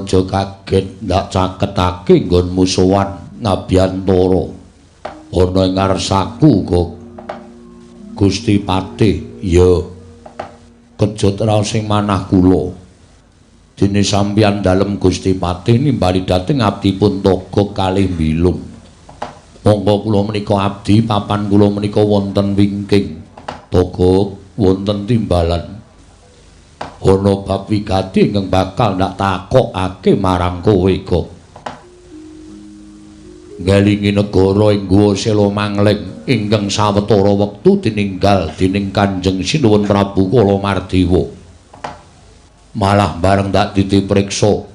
Aja kaget ndak caketake nggonmu sowan ngabiyantara ana ing ngarsaku kok Gusti Patih. Ya kejut raos sing manah kula dene sampeyan dalem Gusti Patih nimbali dhateng abdipun Togog kalih Bilung. Monggo kula menika abdi papan kula menika wonten wingking. Togok wonten timbalan. Ana bab wigati ingkang bakal ndak takokake marang kowe, Gok. Ngelingi negara ing Guwa Sela Mangling ingkang sawetara wektu tininggal dening Kanjeng Sinuwun Prabu Kalamardewa. Malah bareng ndak ditipriksa,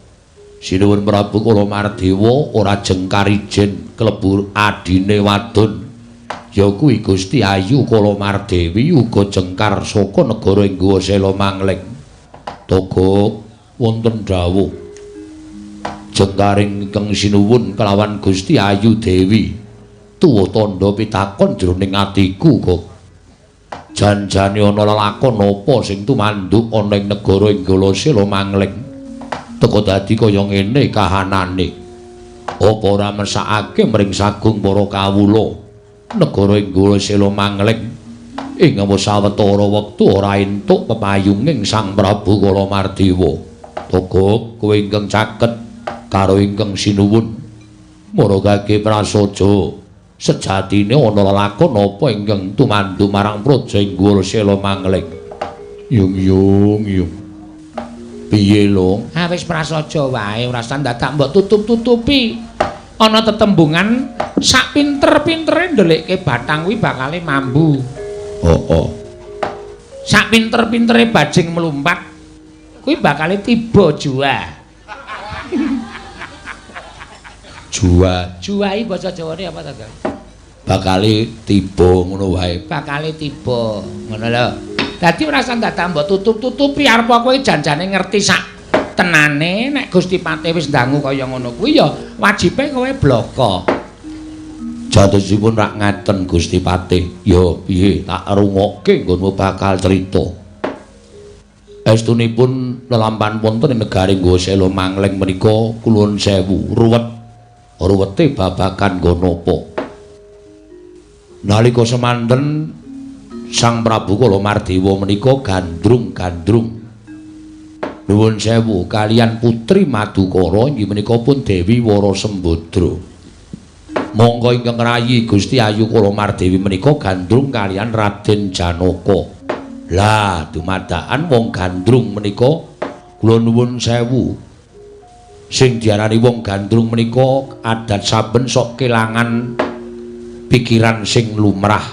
Sinuwun Prabu Kalamardewa ora jengkar ijen klebu adine wadon, ya kuwi Gusti Ayu Kalamardewi uga jengkar saka negara ing Guwa Sela Mangling. Togok wonten dawuh jengkaring ingkang sinuwun kelawan Gusti Ayu Dewi tuwa tandha pitakon jroning atiku kok. Janjane ana lelakon apa sing tumanduk ana ing negara ing Guwa Sela Mangling teka dadi kaya ngene kahanane? Apa ora mesakake mring sagung para kawula negara ing Guwa Sela Mangling ing sawetara wektu ora entuk pepayunging Sang Prabu Kalamardewa? Togok kowe ingkang caket karo ingkang sinuwun maragake prasaja sejatine ana lelakon apa ingkang tumanduk marang praja ing Guwa Sela Mangling? Yung yung yung. Piye lho? Ah wis prasaja wae, ora usah dadak mbok tutup-tutupi. Ana tetembungan sak pinter-pintere ndelikke bathang kuwi bakale mambu. Heeh. Sak pinter-pintere bajing mlumpat kuwi bakale tiba jua. Jua. Jua iki basa Jawane apa ta, Kang? Bakale tiba ngono wae. Bakale tiba, ngono lho. Dadi ora usah dadak mbok tutup-tutupi, arep kowe janjane ngerti sak tenane nek Gusti Patih wis ndangu kaya ngono kuwi ya wajibe kowe bloko. Jatosipun rak ngaten Gusti Patih. Ya piye tak rungokke nggonmu bakal crita. Estunipun lelampahan wonten ing negari Guwa Sela Mangling menika kuluwun sewu ruwet. Ruwete babagan nggon napa? Nalika semanten Sang Prabu Kalamardewa menika gandrung-gandrung nuwun sewu kalian putri Madukara inggih menika pun Dewi Warasembadra. Monggo ingkang rayi Gusti Ayu Kalamardewi menika gandrung kalian Raden Janaka. Lah dumadakan wong gandrung menika kula nuwun sewu, sing diarani wong gandrung menika adat saben sok kelangan pikiran sing lumrah.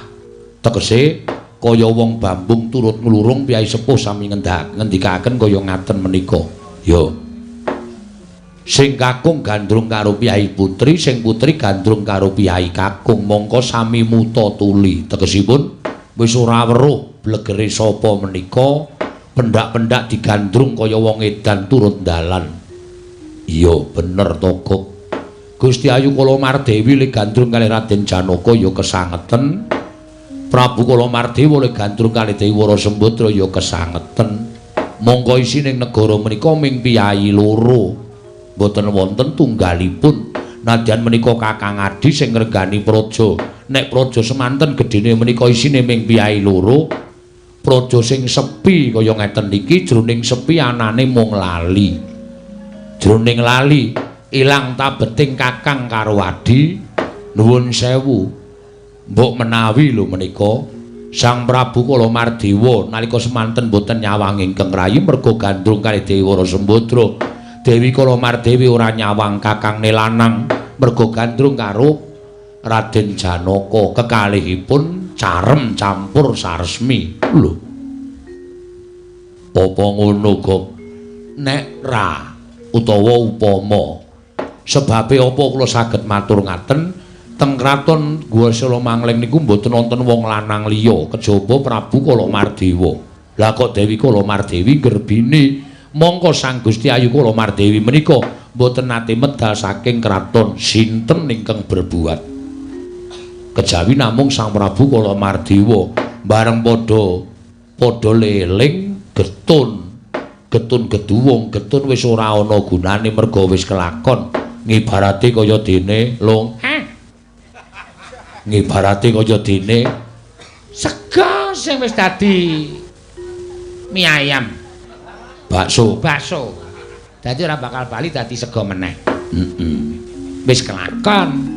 Tegese kaya wong bambung turut nglurung piyai sepuh sami ngendikaken kaya ngaten menika. Ya. Sing kakung gandrung karo piyai putri, sing putri gandrung karo piyai kakung, mongko sami muta tuli. Tegesipun wis ora weruh blegere sapa menika, pendak-pendak digandrung kaya wong edan turut dalan. Iya bener Togok. Gusti Ayu Kalamardewi le gandrung kalih Raden Janaka ya kesangeten. Prabu Kalamardewa le gandrung kalih Dewi Warasembadra ya kesangeten. Mongko isining negara menika ming piyayi loro. Mboten wonten tunggalipun. Nadyan menika Kakang Adi sing ngregani praja. Nek praja semanten gedhene menika isine ming piyayi loro. Praja sing sepi kaya ngeten iki jroning sepi anane mung lali. Jroning lali ilang tabeting kakang karo adi. Nuwun sewu, mbok menawi lho menika Sang Prabu Kalamardewa nalika semanten mboten nyawang ingkang rayi merga gandrung kalih Dewi Warasembadra. Dewi Kalamardewi ora nyawang kakangne lanang merga gandrung karo Raden Janaka. Kekalihipun carem campur saresmi. Lho, apa ngono kok? Nek ra utawa upama sebabe apa kula saged matur ngaten, teng kraton Guwa Sela Mangling niku mboten wonten wong lanang liya kejaba Prabu Kalamardewa. Lah kok Dewi Kalamardewi nggerbini mongko Sang Gusti Ayu Kalamardewi menika mboten nate medal saking kraton. Sinten ingkang berbuat? Kejawi namung Sang Prabu Kalamardewa. Bareng padha leling getun getun geduwung getun wis ora ana gunane merga wis kelakon. Ngibarate kaya dene lung, ngibarate kaya dene sega sing wis dadi mie ayam bakso bakso dadi ora bakal bali dadi sega meneh. Wis kelakon.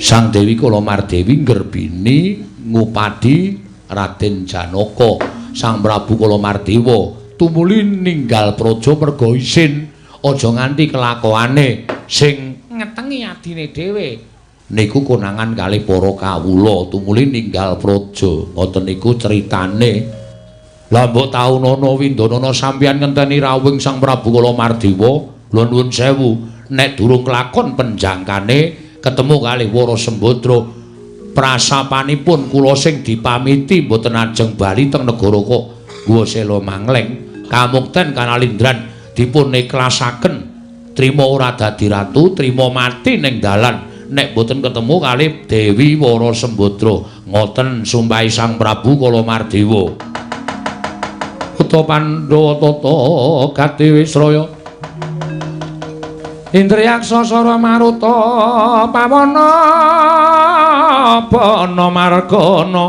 Sang Dewi Kalamardewi nggerbini ngupadi Raden Janaka. Sang Prabu Kalamardewa tumuli ninggal praja merga isin aja nganti kelakuane sing ngetengi adine dhewe. Niku konangan kalih para kawula tumuli ninggal praja. Ngoten niku critane. Lah mbok taunana Windanana sampeyan ngenteni rawuhing Sang Prabu Kalamardewa, kula nuwun sewu, nek durung kelakon penjangkane ketemu kalih Wara Sembadra, prasapanipun kula sing dipamiti mboten ajeng bali teng negara kok Gua Sela Mangleng. Kamukten kanalindran dipun ikhlasaken trima ora dadi ratu, trima mati ning dalan nek mboten ketemu kalih Dewi Wara Sembadra. Ngoten sumpahi Sang Prabu Kalamardewa. Uta Pandhawa tata gati wisraya Indriyaksa sara maruta pawana bana margana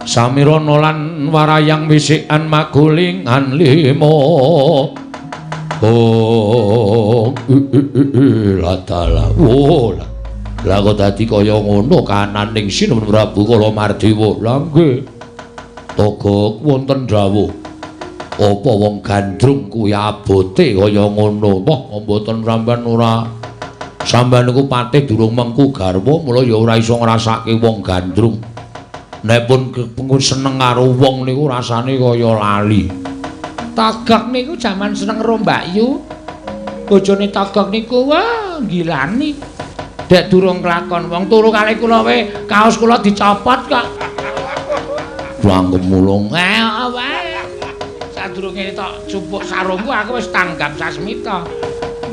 Samirana lan warayang wisikan magulingan lima. Oh, latala. Oh, lah kok dadi kaya ngono kananing Sinuwun Prabu Kalamardewa. Lah nggih. Togok wonten dawuh. Apa wong gandrung kuwi abote kaya ngono? Wah, mboten sampean ora. Sampean niku patih durung mengku garwa, mula ya ora iso ngrasake wong gandrung. Nek pun seneng karo wong niku rasane kaya lali. Togok niku jaman seneng karo Mbak Yu. Bojone Togok niku wah gilani. Dek durung kelakon wong turu kalih kula we kaos kula dicopot kok. Langkem mulung. Wae. Sadurunge tok jupuk sarungku aku wis tanggap sasmita.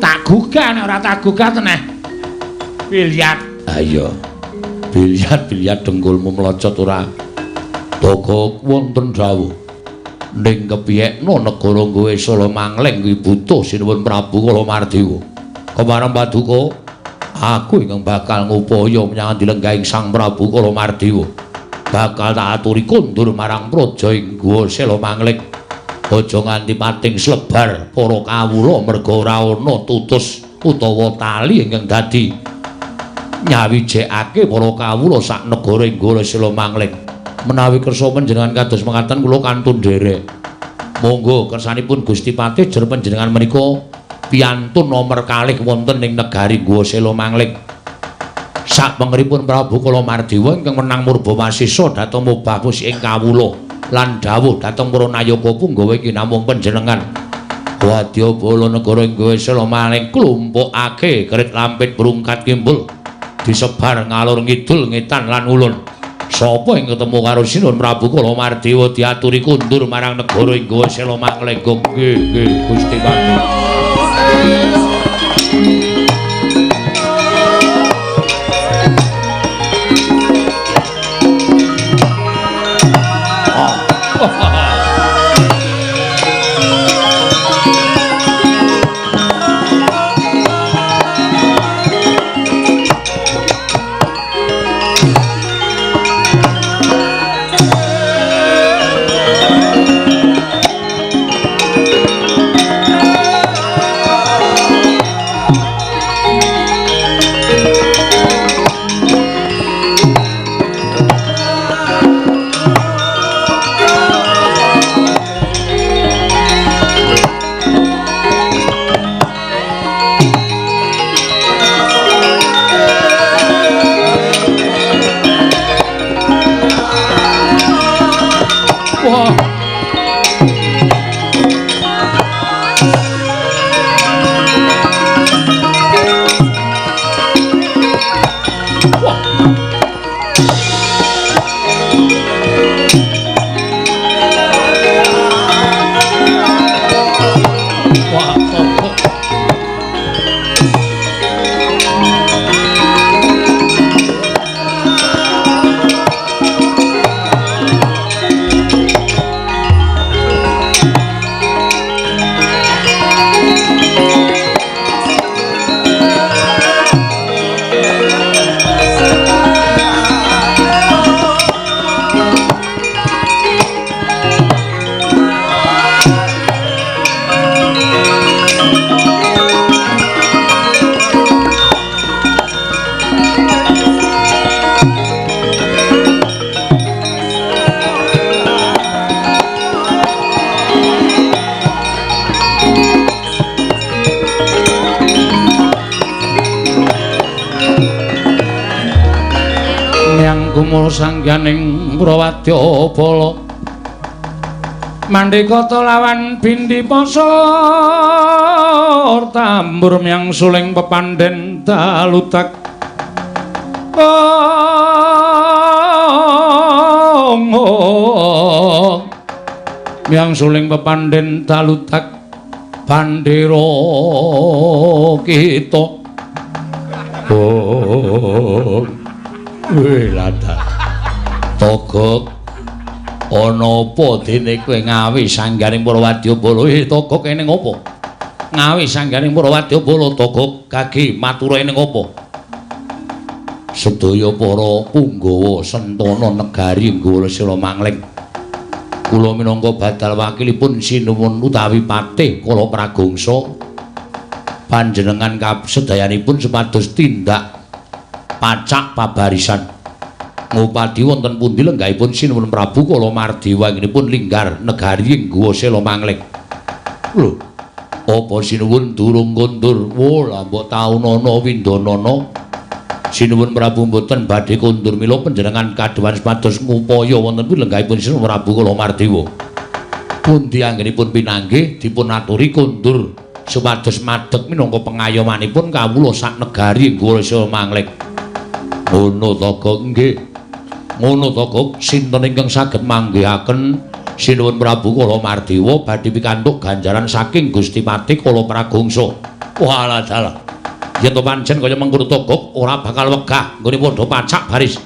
Tak gugah nek ora tak gugah teneh. Biliat. Ha iya. Biliat-biliat dengkulmu mlocot ora. Togok wonten dawuh. Ning kepiyekno negara Gowe Sela Mangleng kuwi butuh Sinuwun Prabu Kalamardewa. Kemareng paduka, aku ingkang bakal ngupaya menyang dilenggahing Sang Prabu Kalamardewa. Bakal tak aturi kondur marang praja ing Goa Sela Mangleng. Aja nganti pating slebar para kawula merga ora ana tutus utawa tali ingkang dadi nyawijekake para kawula sak negara ing Goa Sela Mangleng. Menawi kersa panjenengan kados mekaten kula kantun nderek. Monggo kersanipun Gusti Patih jer panjenengan menika piyantun nomer kalih wonten ing negari Goa Sela Mangleng. Sapengeripun Prabu Kalamardewa ingkang menang Murbawasisa dhateng mobah ing kawula lan dawuh dhateng para nayaka punggawa iki namung panjenengan. Wadyabala negara ing Goa Sela Mangleng klumpukake kerit lampit brungkat kimbul disebar ngalor ngidul ngetan lan ulun. Sapa ing ketemu karo Sinuwun Prabu Kalamardewa diaturi kundur marang negara ing Goa Sela Mangleng. Nggih, nggih Gusti Patih. Gumul sangganing Prawadyabala Mandhikata lawan bindi pasor tambur myang suling pepandhen dalutak ong myang suling pepandhen dalutak bandera kita. Oh weh lada Togok ana apa dene kowe ngawi sangganing para wadyabala? Togok ene ngopo? Ngawi sangganing para wadyabala Togok kage matura ene ngopo? Sedaya para punggawa sentana negari Nggola Sela Mangling kula minangka badal wakilipun sinuwun utawi patih Kala Pragongsa panjenengan sedayanipun supados tindak pacak pabarisan ngupadi wonten pundi lenggahipun Sinuwun Prabu Kala Mardewa anggenipun linggar negari ing Guwa Sela Mangling. Lho, apa sinuwun durung kondur? Wo, lah mbok taunana windanana. Sinuwun Prabu mboten badhe kondur mila panjenengan kadhuwan supados ngupaya wonten pundi lenggahipun Sinuwun Prabu Kala Mardewa. Pundi anggenipun pinanggih dipun aturi kondur supados madeg minangka pengayomanipun kawula sak negari ing Guwa Sela Mangling. Ngono Togok nggih. Ngono Togok sinten ingkang saged manggihaken Sinuwun Prabu Kala Mardewa badhe pikantuk ganjaran saking Gusti Patih Kala Pragongsa. Walah dalah. Yen to pancen kaya mengkono Togok ora bakal wegah nggone padha pacak baris.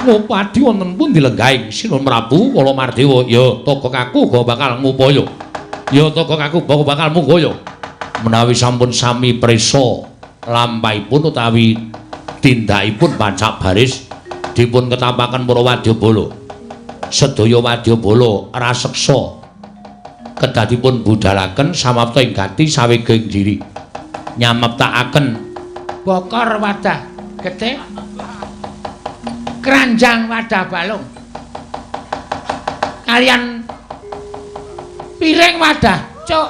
Ngupadi wonten pundi lenggahing Sinuwun Prabu Kala Mardewa? Ya Togok aku uga bakal ngupaya. Ya Togok aku uga bakal mungkaya. Menawi sampun sami prisa lampahipun utawi tindakipun pacak baris dipun ketampaken para wadyabala. Sedaya wadyabala raseksa kedah dipun budhalaken samapta ing gati sawega ing jiri. Nyameptakaken bokor wadah getih, keranjang wadah balung, kalian piring wadah cuk.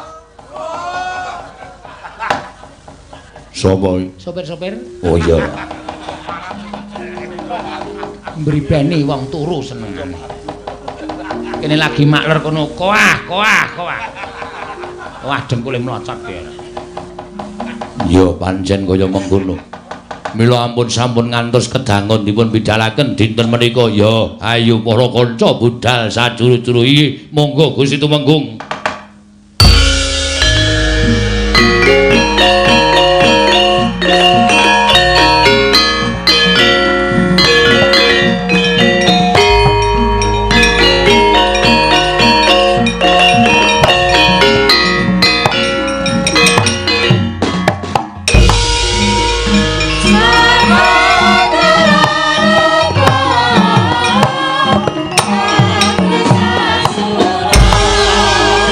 Sapa? Sopir-sopir. Oh iya. Mbribeni wong turu senengane. Kene lagi makler kono koah koah koah. Wah dengkule mlocot ya. Ya pancen kaya mengkono. Mila ampun sampun ngantos kedangon dipun bidhalaken dinten menika. Ya ayo para kanca budhal sajuru-juru iki. Monggo Gusti Tumenggung. Sasura.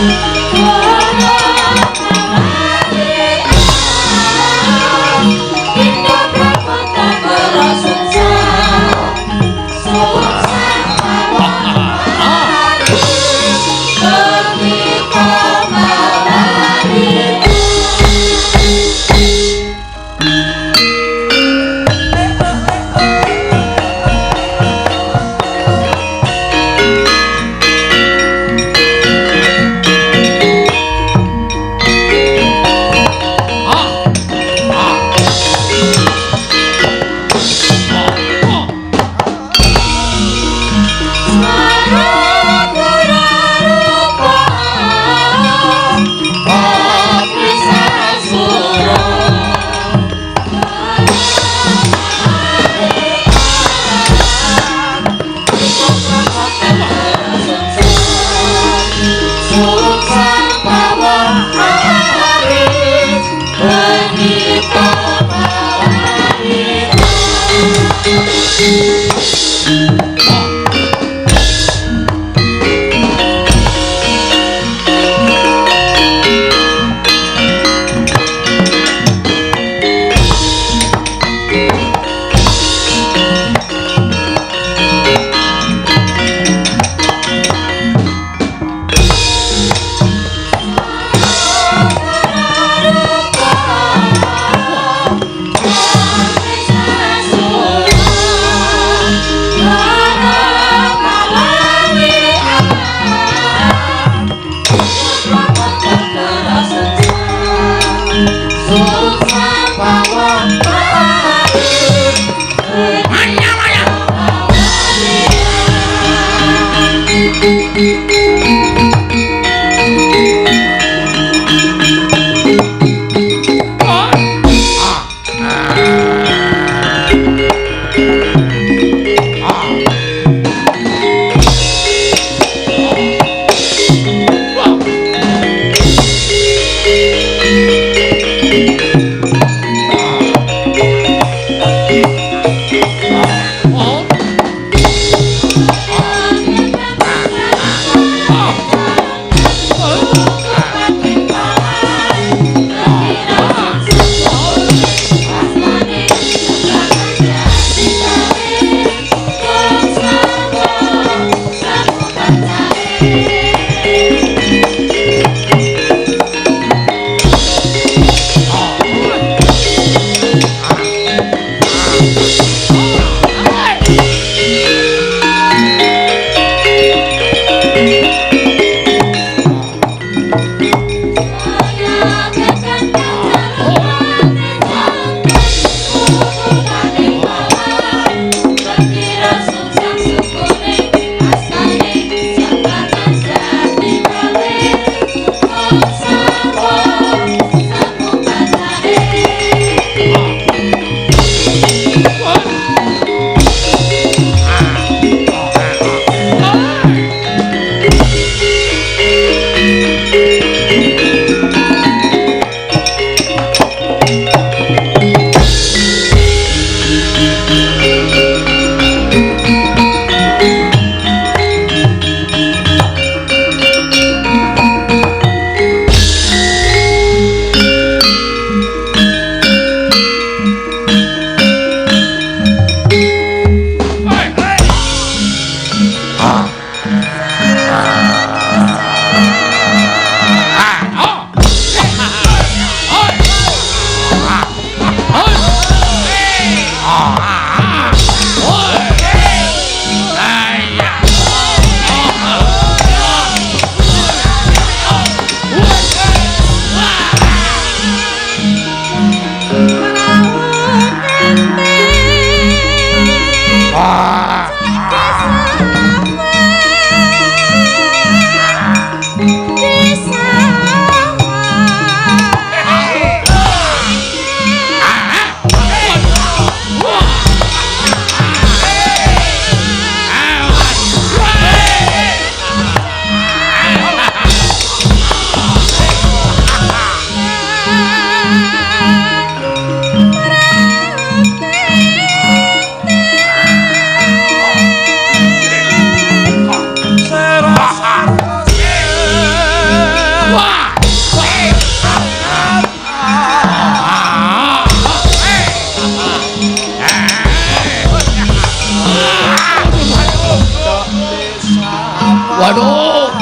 Waduh.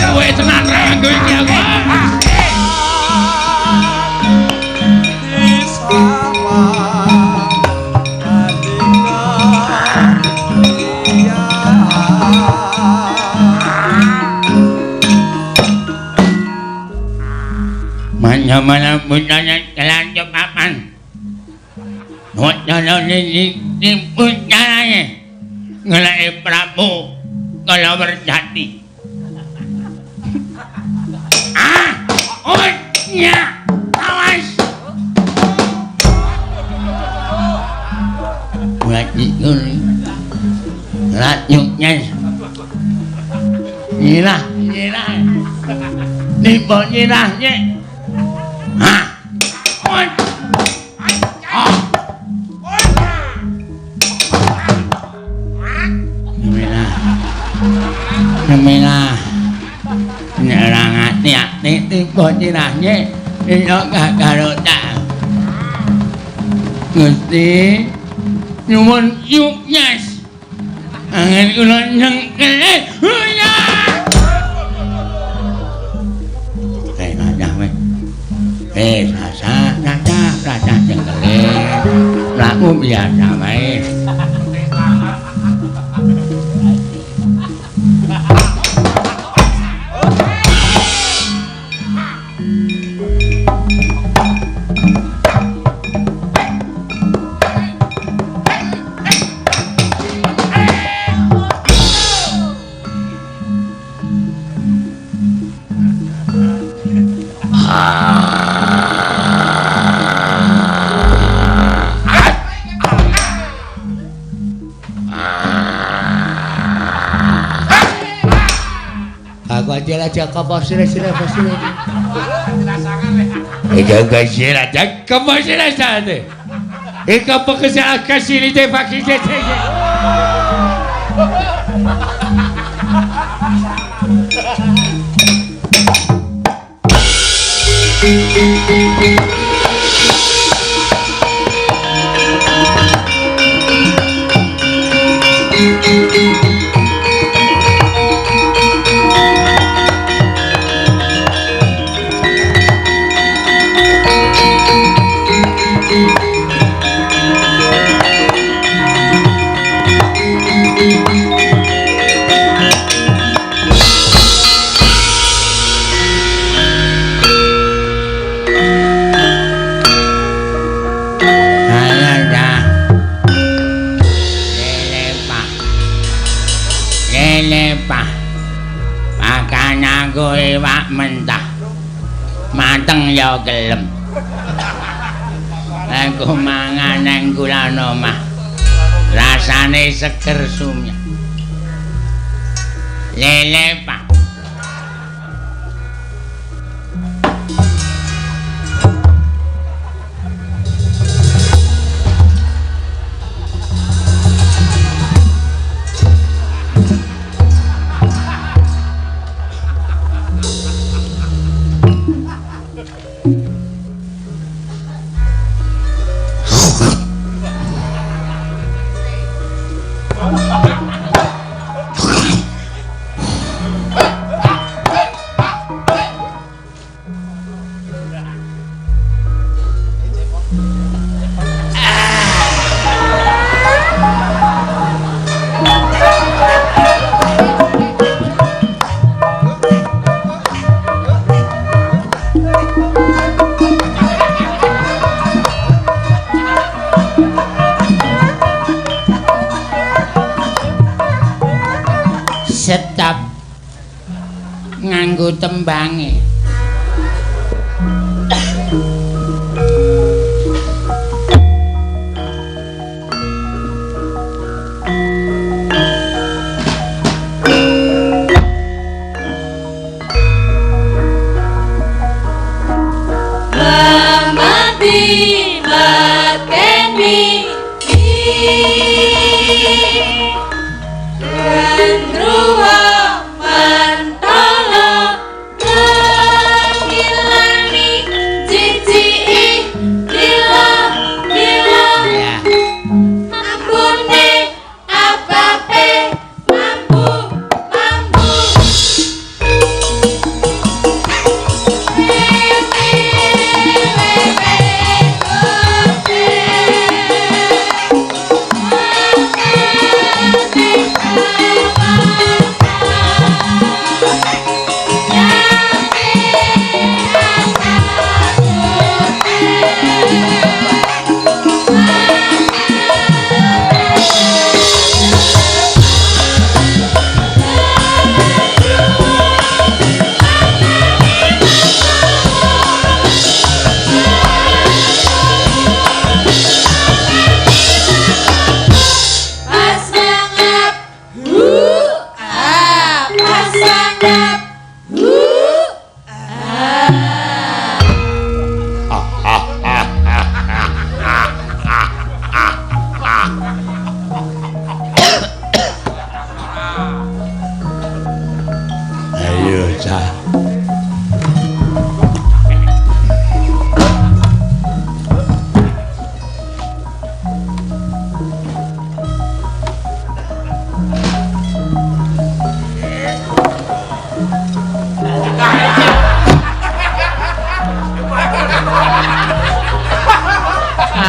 Suwe tenan ra nganggo iki aku. Mana-mana punyanya kelanjut papan. Wacana ini punyanya ngelai Prabu kalau berjati. Ah, oh ya, awas. Wajikun, ranyuknya, nyirah, nyirah, nipo nyirahnya. Hah? Nemilah nyerang hati-hati tiba nyirahnya iyo kagaruta Gusti nyuwun yuknyas angin kula nyengkele ya. Rasa, rasa, rasa jengkele mlaku biasa wae. Stop nganggo tembange.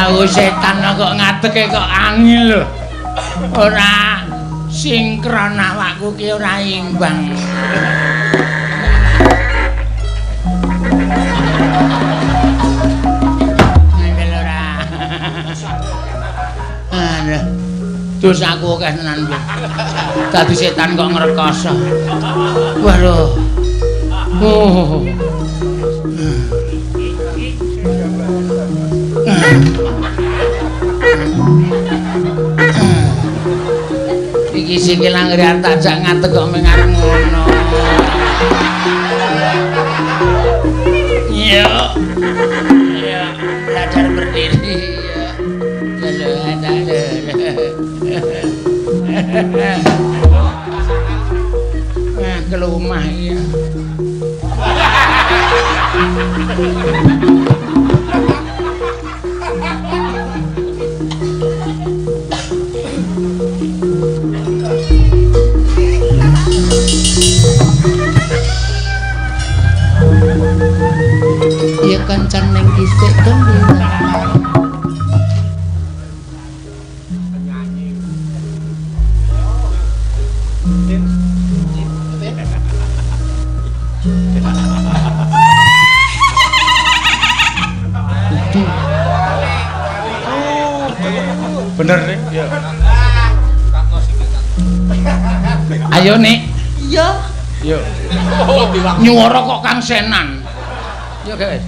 Aku setan kok ngadeke kok angel lho. Ora sinkron awakku ki ora imbang. Ngandel ora. Aduh. Dosaku akeh tenan piye. Dadi setan kok ngrekoso. Waduh. Oh. Iki sikil anggere tak jak ngadeg kok mung arep ngono. Iya. Iya, belajar berdiri. Nah, kelumah iya. Ya kancan ning dhisik dong. Bener nih. Iya. Ayo nek. Iya. Yo. Nyuwara kok Kang Senan. Yo guys.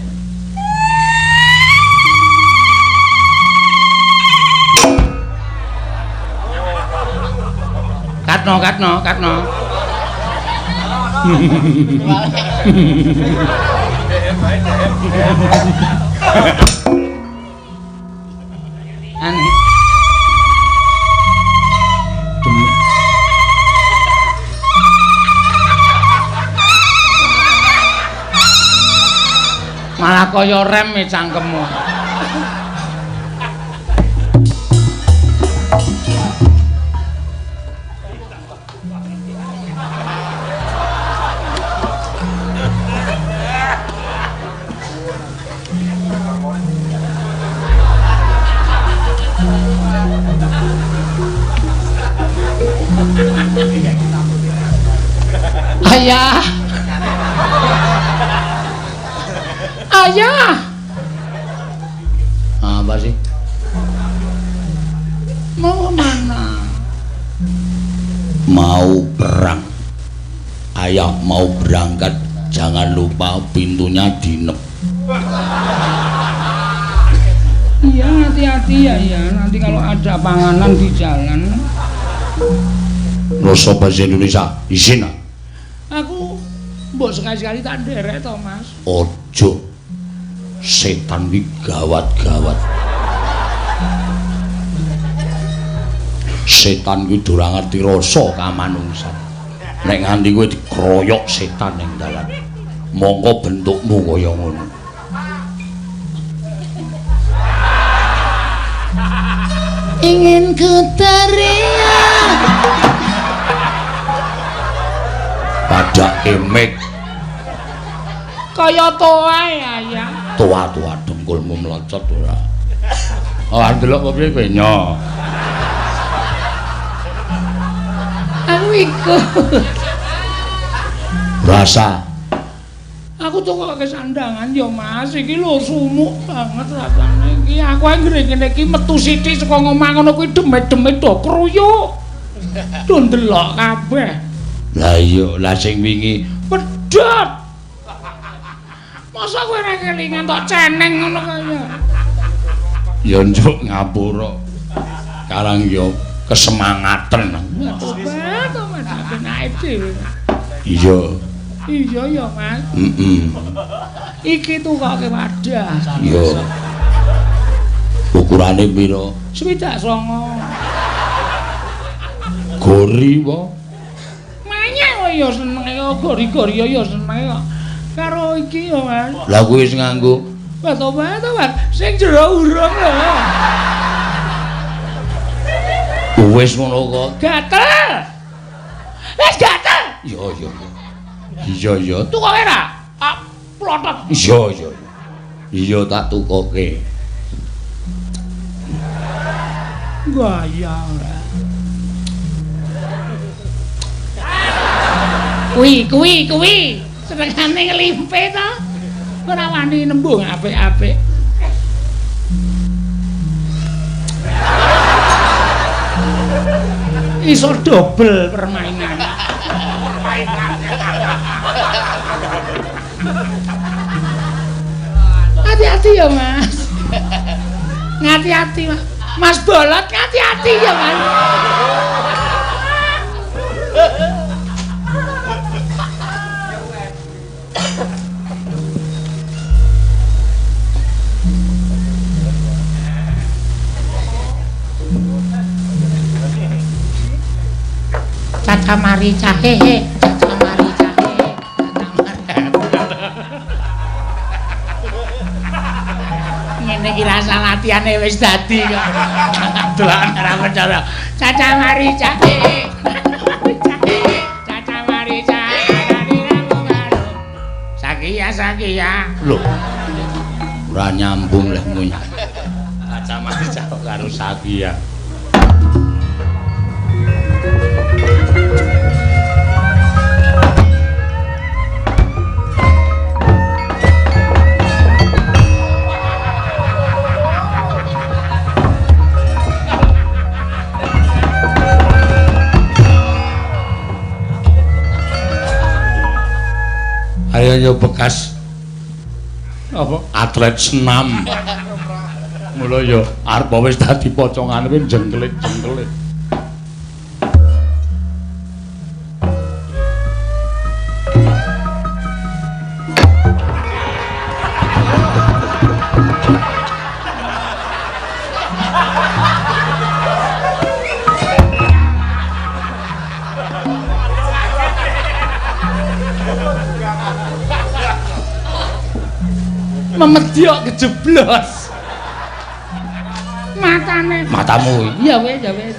Katno, katno, katno. Aneh. Malah kaya rem e cangkemmu. Ayah. Ayah. Apa sih? Mau kemana? Mau perang. Ayah mau berangkat, jangan lupa pintunya dinep. Iya, hati-hati ya, ya. Nanti kalau ada panganan di jalan. Rasa bahasa Indonesia, izin. Aku mbok sekali-sekali tak nderek to, Mas. Ojo. Setan iki gawat-gawat. Setan kuwi ora ngerti rasa kamanungsan. Nek nganti kowe dikroyok setan ning dalan, mongko bentukmu kaya ngono. Ingin ku teriak. Padake mik. Kaya toa ya, ya. Toa-toa dengkulmu mlocot ora. Oh, ndelok apa piye kowe nyo? Aku ikut. Rasa. Aku tuh kok kesandangan ya, Mas. Iki lho sumuk banget rasane iki. Aku anggere ngene iki metu sithik saka ngomah ngono kuwi demet-demet do kruyuk. Do ndelok kabeh. Lah iya, lah sing wingi pedhot. Masa kowe ora kelingan tok ceneng ngono kaya. Ya njuk ngapura. Karang ya kesemangaten. Tobat, Mas, penake dhewe. Iya. Iya ya, Mas. Heeh. Iki tukoke wadah. Iya. Ukurane pira? 69. Gori apa? Manyah kok ya senenge kok gori-gori ya senenge kok. Karo iki ya, Mas. Lah kuwi wis nganggo. Wah, tobat, tobat. Sing jero urung lho. Wis ngono kok. Gatel. Wis gatel. Iya, iya. Iya, iya. Tukoke ra? Ah, plotot. Iya, iya. Iya tak tukoke. Gaya ora. Kuwi, kuwi, kuwi. Senengane nglimpe to. Ora wani nembung apik-apik. Iso dobel permainan. Hati-hati ya, Mas. Ngati-hati, Mas. Mas Bolot ngati-hati ya, Mas. Caca marica hehe, caca marica hehe, caca marica. Ngene iki rasa latihane wis dadi kok. Dolan ora percaya. Caca marica hehe. Caca marica. Sakia sakia. Lho. Ora nyambung leh munya. Caca marica karo sakia. Ayo yo bekas apa atlet senam. Mula yo arep wis dadi pocongane kuwi jengkelit-jengkelit. Memediok kejeblos. Matane. Matamu. Iya wis, ya wis.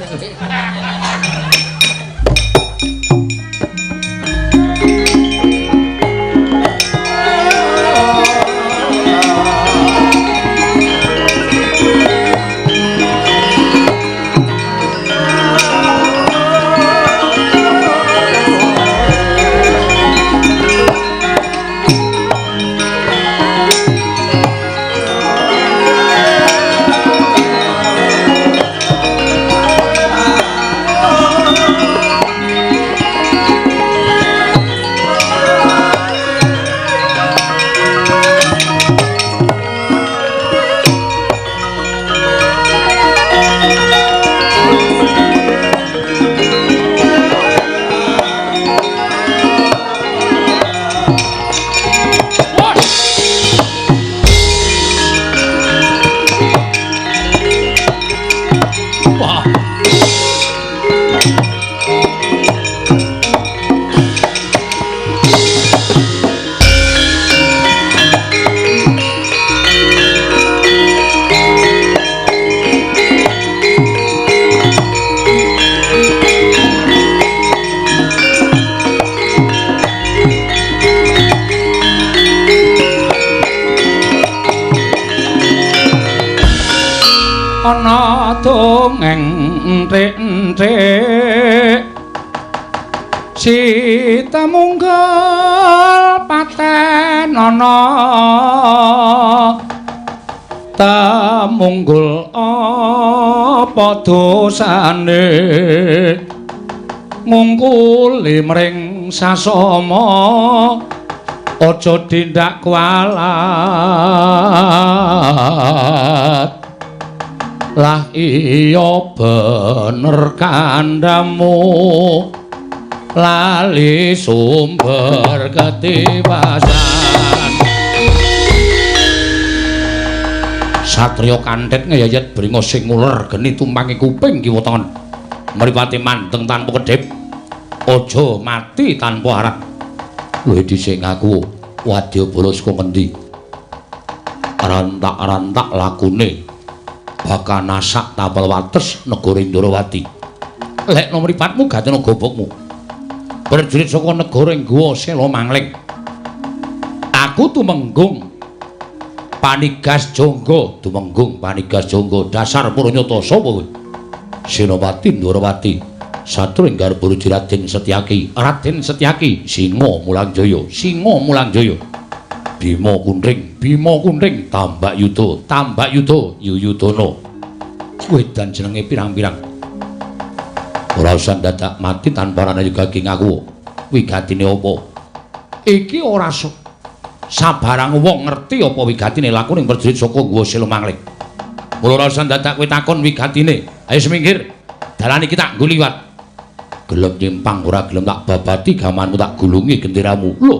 Ana dongeng enthik-enthik si temunggul paten ana temunggul apa dosane ngungkuli mring sasama aja tindak kualat. Lah iya bener kandhamu lali sumber ketiwasan. Satriya kandhet ngeyayat bringa sing nguler geni tumpangi kuping kiwa tengen. Mripate mandeng tanpa kedhip. Aja mati tanpa arah. Kowe dhisik ngaku wadyabala saka ngendi? Rantak-rantak lakune bakal nasak tapel wates negara Indrawati. Lekno mripatmu gatena gobokmu. Prajurit saka negara ing Guwa Sela Mangling. Aku tumenggung Panigas Jangga, tumenggung Panigas Jangga dasar puranyata sapa kowe? Senopati Ndrawati, satru ing garba Raden Setyaki, Raden Setyaki, Singa Mulangjaya, Singa Mulangjaya. Bima Kunthing, Bima Kunthing, Tambak Yuda, Tambak Yuda, Yuyudana. Wedan jenenge pirang-pirang. Ora usah dadak mati tanpa ana yoga ing aku. Wigatine apa? Iki ora sabarang wong ngerti apa wigatine lakuning prajurit saka Guwa Sela Mangling. Mula ora usah dadak kowe takon wigatine. Ayo semingkir. Dalan iki tak nggo liwat. Gelem nyimpang ora gelem tak babati gamanmu tak gulungi genderamu. Lho.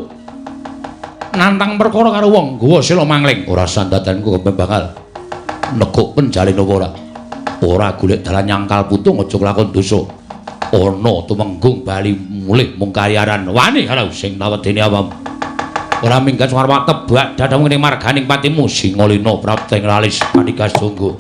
Nantang perkara karo wong Guwa Sela Mangling. Ora sandadanku kepem bakal nekuk penjalin apa ora. Ora golek dalan nyangkal putung aja kelakon dosa. Ana tumenggung bali mulih mung kariaran wani karo sing tawedene awam. Ora minggat suwarwa tebak dadamu ning marganing patimu Singalina prapta ing lalis panikas jonggo.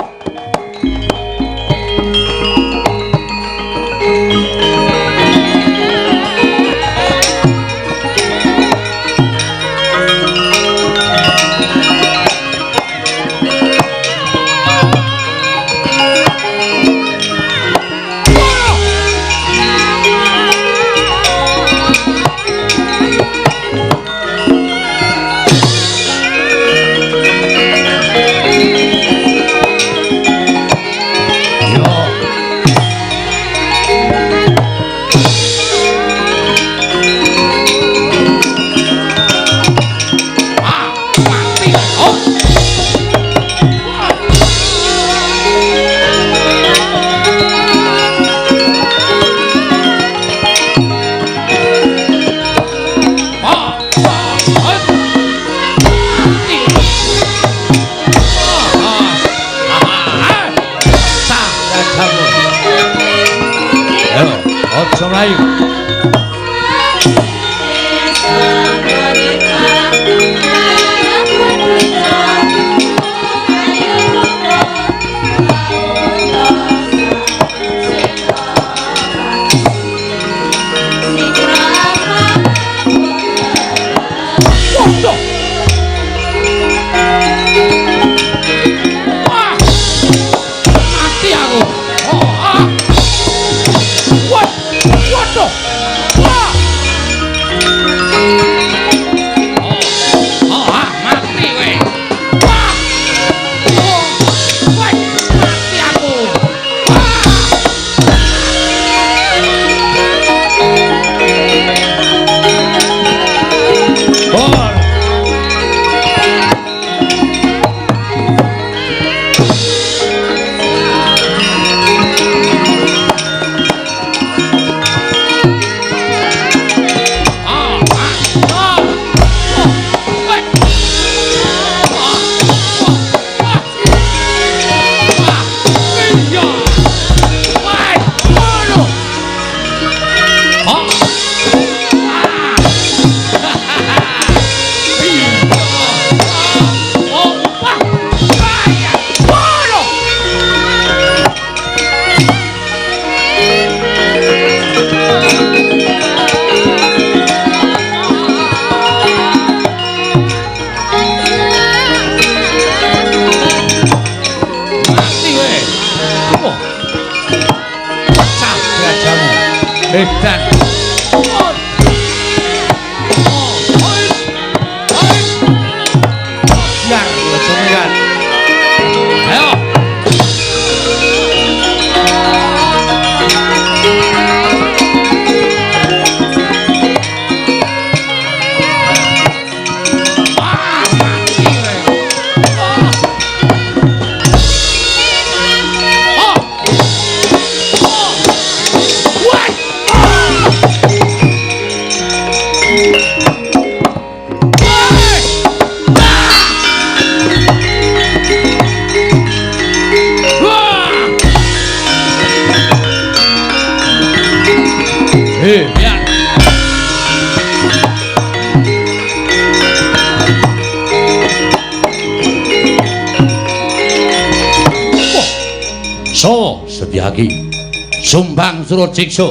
Sumbang Suraciksa.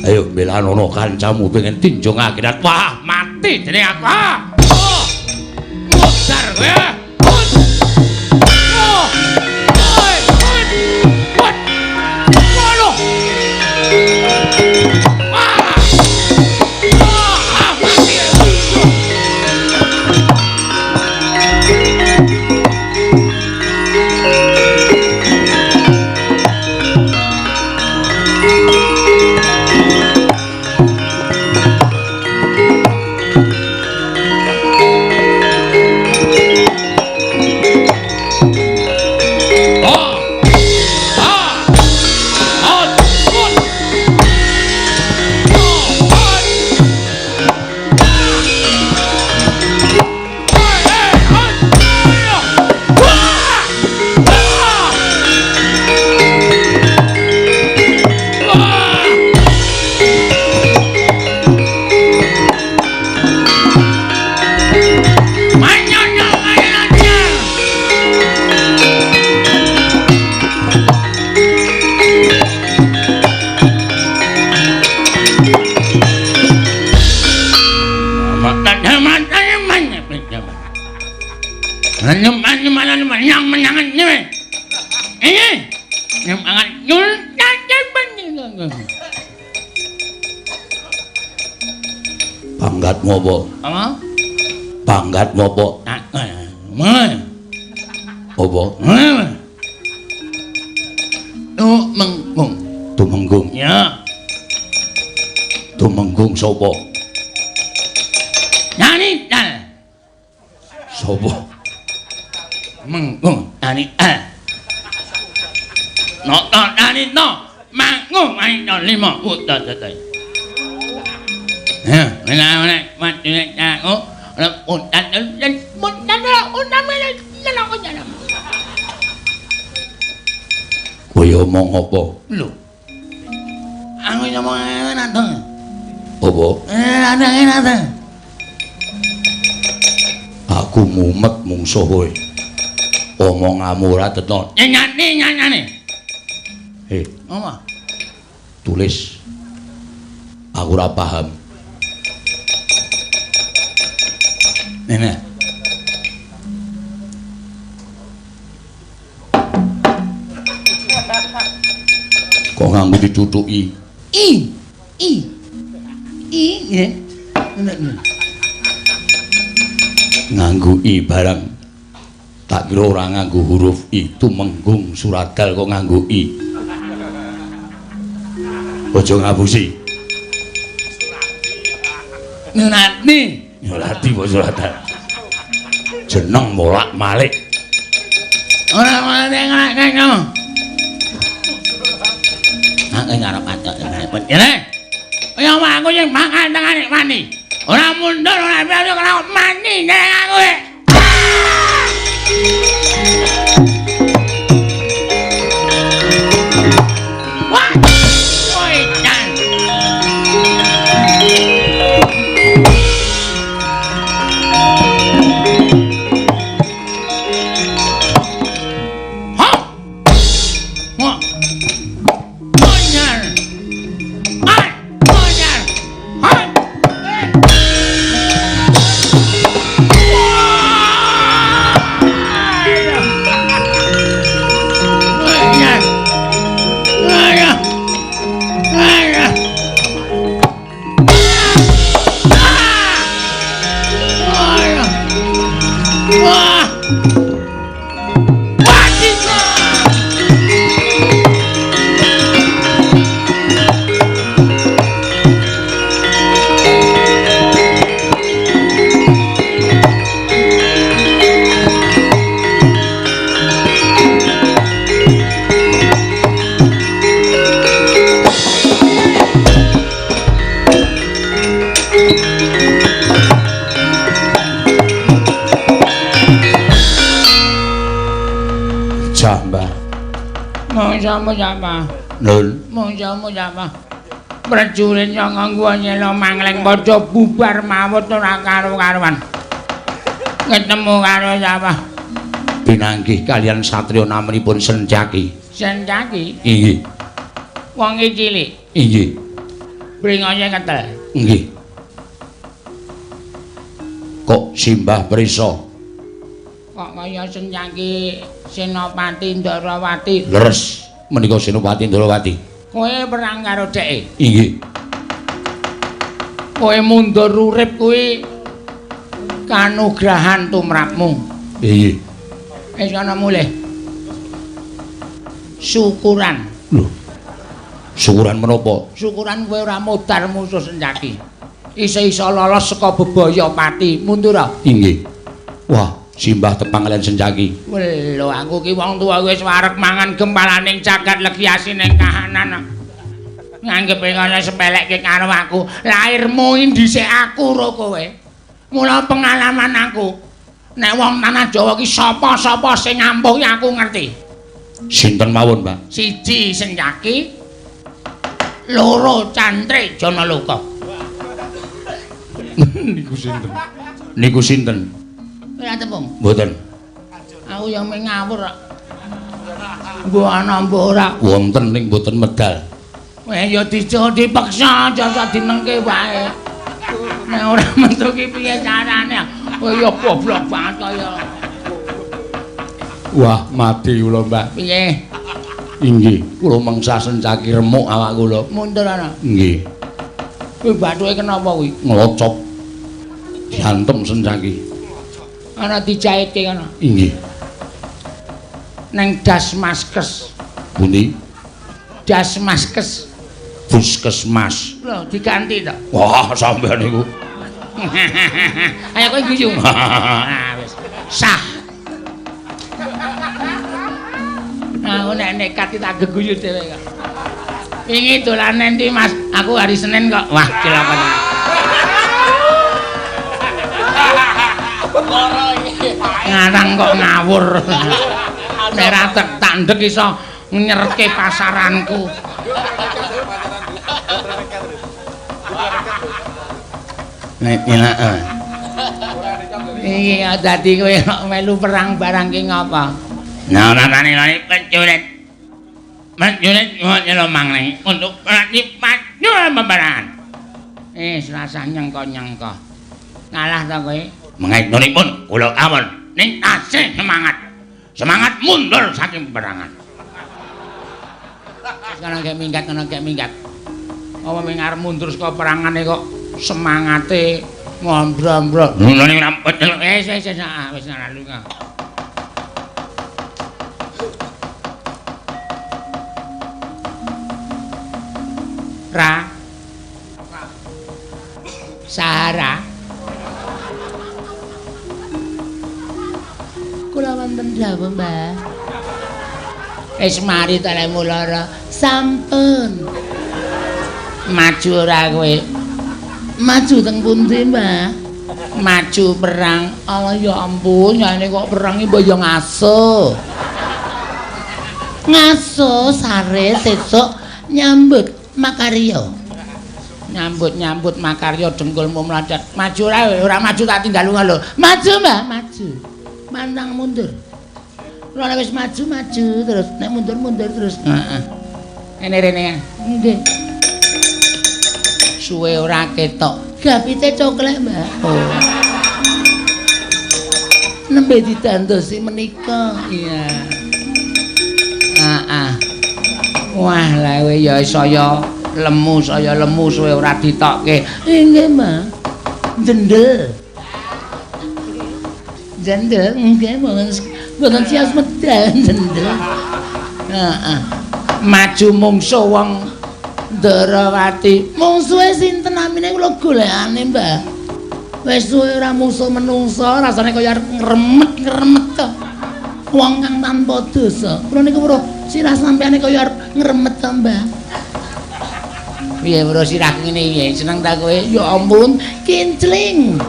Ayo mbelanono kancamu pengen tinjung akhirat. Wah, mati jeneng aku. Ah. Oh. Modar kowe. Oh. Oi, oi. Wat. Ngono. Ah. Ah, mati. Pangkat ngopo? Apa? Pangkat ngopo? Apa? Tumenggung. Tumenggung. Ya. Tumenggung sapa? Nani dal. Sapa? Menggung nani al. No to nani to. Manggung nani to lima uta tata. Ha, ora ora mati aku. Ora utan utan utan utan. Kowe omong apa? Lho. Aku ngomong nantang. Apa? Nantang. Aku mumet mungsuh kowe. Omonganmu ora teton. Nyane. Apa? Tulis. Aku ora paham. Nene. Kok nganggo ditutuki? I I I ya. Nganggo i barang. Tak kira ora nganggo huruf i. Tumenggung Suradal kok nganggo i. Aja ngapusi. Nyurati. Nyurati apa Suradal? Jeneng molak-malik. Ora ora. Aku ngarep atok tenan. Ya aku sing mangan tengane mani. Ora mundur ora piye ora mani nek aku. Wah! Oi, jan. Ha! Wah! Sama-sama. Nun. Monggo-monggo. Prajurit yang nganggo nyela mangleng padha bubar mawut ora karo-karuan. Ketemu karo sapa? Pinanggih kalian satriya namanipun Sencaki. Sencaki? Inggih. Wong cilik. Inggih. Bringose ketel. Nggih. Kok simbah prisa? Kok kaya Sencaki Senopati Ndorowati? Leres. Menika Senopati Ndorowati. Kowe perang karo dheke? Inggih. Kowe mundur urip kuwi kanugrahan tumrapmu. Inggih. Wis ana mulih. Syukuran. Lho. Syukuran menapa? Syukuran kowe ora modar musuh Sencaki. Isa-isa lolos saka bebaya pati. Mundur. Inggih. Wah, simbah tepang kalian Sencaki. Lho, aku ki wong tuwa wis wareg mangan gempalaning jagat legi asining kahanan. Nganggepe ngono sepelekke karo aku. Lairmu dhisik aku ro kowe. Mula pengalaman aku. Nek wong tanah Jawa ki sapa-sapa sing ngampuhi aku ngerti. Sinten mawon, Pak? Siji Sencaki, loro Cantrik Janaloka. Niku sinten? Niku sinten? Ora tepung. Mboten. Aku yang mung ngawur kok. Mbok ana mbok ora. Wonten ning mboten medal. Weh ya dipaksa aja dinengke wae. Nek ora metu ki piye carane? Kowe ya goblok banget kaya. Wah, mati kula, Mbah. Piye? Inggih, kula mengsa Sencaki remuk awak kula. Mundur ana. Nggih. Kuwi bathuke kenapa kuwi? Nglocop. Diantem Sencaki. Ana dijaitke ngono. Inggih. Neng Dasmaskes. Pundi? Dasmaskes. Puskesmas. Lho, diganti to. Wah, sampean niku. Ayo kowe guyu. Ah, wis. Sah. Aku nek nekat tak geguyu dhewe kok. Wingi dolan endi, Mas? Aku hari Senin kok. Wah, cilaka. Ngarang kok ngawur. Nek ra tak ndek iso nyerke pasaranku. Nek enak. Iki dadi kowe melu perang barang ki ngapa? Nah, nanane pencurit. Pencurit nyelo mangne untuk berarti maju peperangan. Rasa nyengko-nyengko. Kalah ta kowe? Mengaitnipun kula kawon ning tasih semangat. Semangat mundur saking peperangan. Wis kono gek minggat, kono gek minggat. Apa ming arep mundur saka perangane kok semangate ngombro-ombro. Ngono ning rampet. Wis wis wis wis lalu. Ra Sahara. Kula wonten dawuh, Mbah. Wis mari ta lemu lara. Sampun. Maju ora kowe? Maju teng pundi, Mbah? Maju perang. Allah ya ampun, nyane kok perang iki mbok ya ngaso. Ngaso sare sesuk nyambut makarya. Nyambut-nyambut makarya dengkulmu mlacat. Maju ora, ora maju tak tinggal lunga lho. Maju, Mbah, maju. Pantang mundur. Ora wis maju maju terus, nek mundur mundur terus. Heeh. Ngene rene. Nggih. Suwe ora ketok. Gapite coklek, Mbah. Oh. Nembe didandosi menika. Iya. Heeh. Wah, lha kowe ya saya lemu suwe ora ditokke. Nggih, Mbah. Jendel. Jendel nggih mboten mboten sias medal jendel. Heeh. Maju mungsuh wong Ndrawati. Mungsuhe sinten namine kula golekane, Mbah. Wis suwe ora mungsuh menungsa, rasane kaya arep ngremet-ngremet to. Wong kang tanpa dosa. Kula niku weruh sirah sampeyane kaya arep ngremet to, Mbah. Piye weruh sirah ngene piye? Seneng ta kowe? Ya ampun, kincling.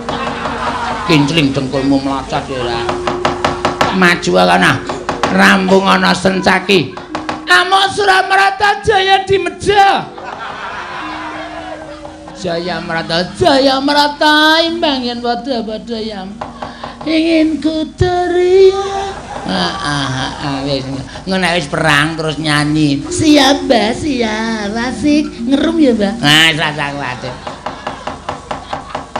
Kincling dengkulmu mlacat ya ora. Maju kana. Rampung ana Sencaki. Amok Suramarata Jaya di Meja. Jaya Marata, Jaya Marata imbang yen padha-padha yam. Ingin ku teriak. Wis ngono wis perang terus nyanyi. Siap, Mbah, siap. Asik ngerum ya, Mbah. Nah, rasa kuwatir.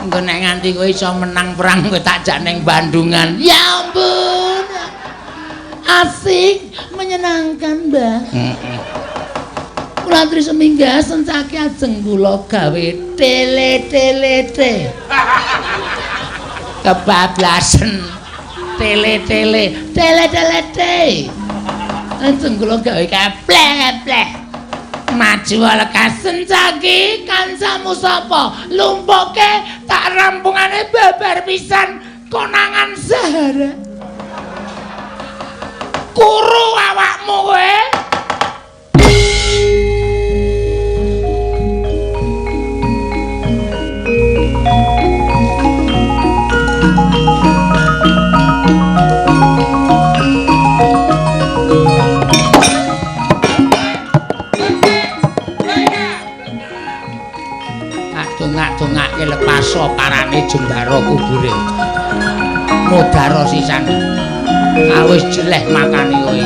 Engko nek nganti kowe iso menang perang kowe tak jak ning Bandungan. Ya ampun. Asik, menyenangkan, Mbah. Heeh. Kula antri seminggah Sencaki ajeng kula gawe tele-tele-te. Kebablasen. Tele-tele, tele-tele-te. Ajeng kula gawe kepleh-kepleh. Maju lekas Sencaki, kancamu sapa? Lumpuke tak rampungane babar pisan konangan Sahara. Kuru awakmu kowe. Dongak-dongake lepaso parane jembara kubure. Mudara sisan. Awis jeleh makane kowe.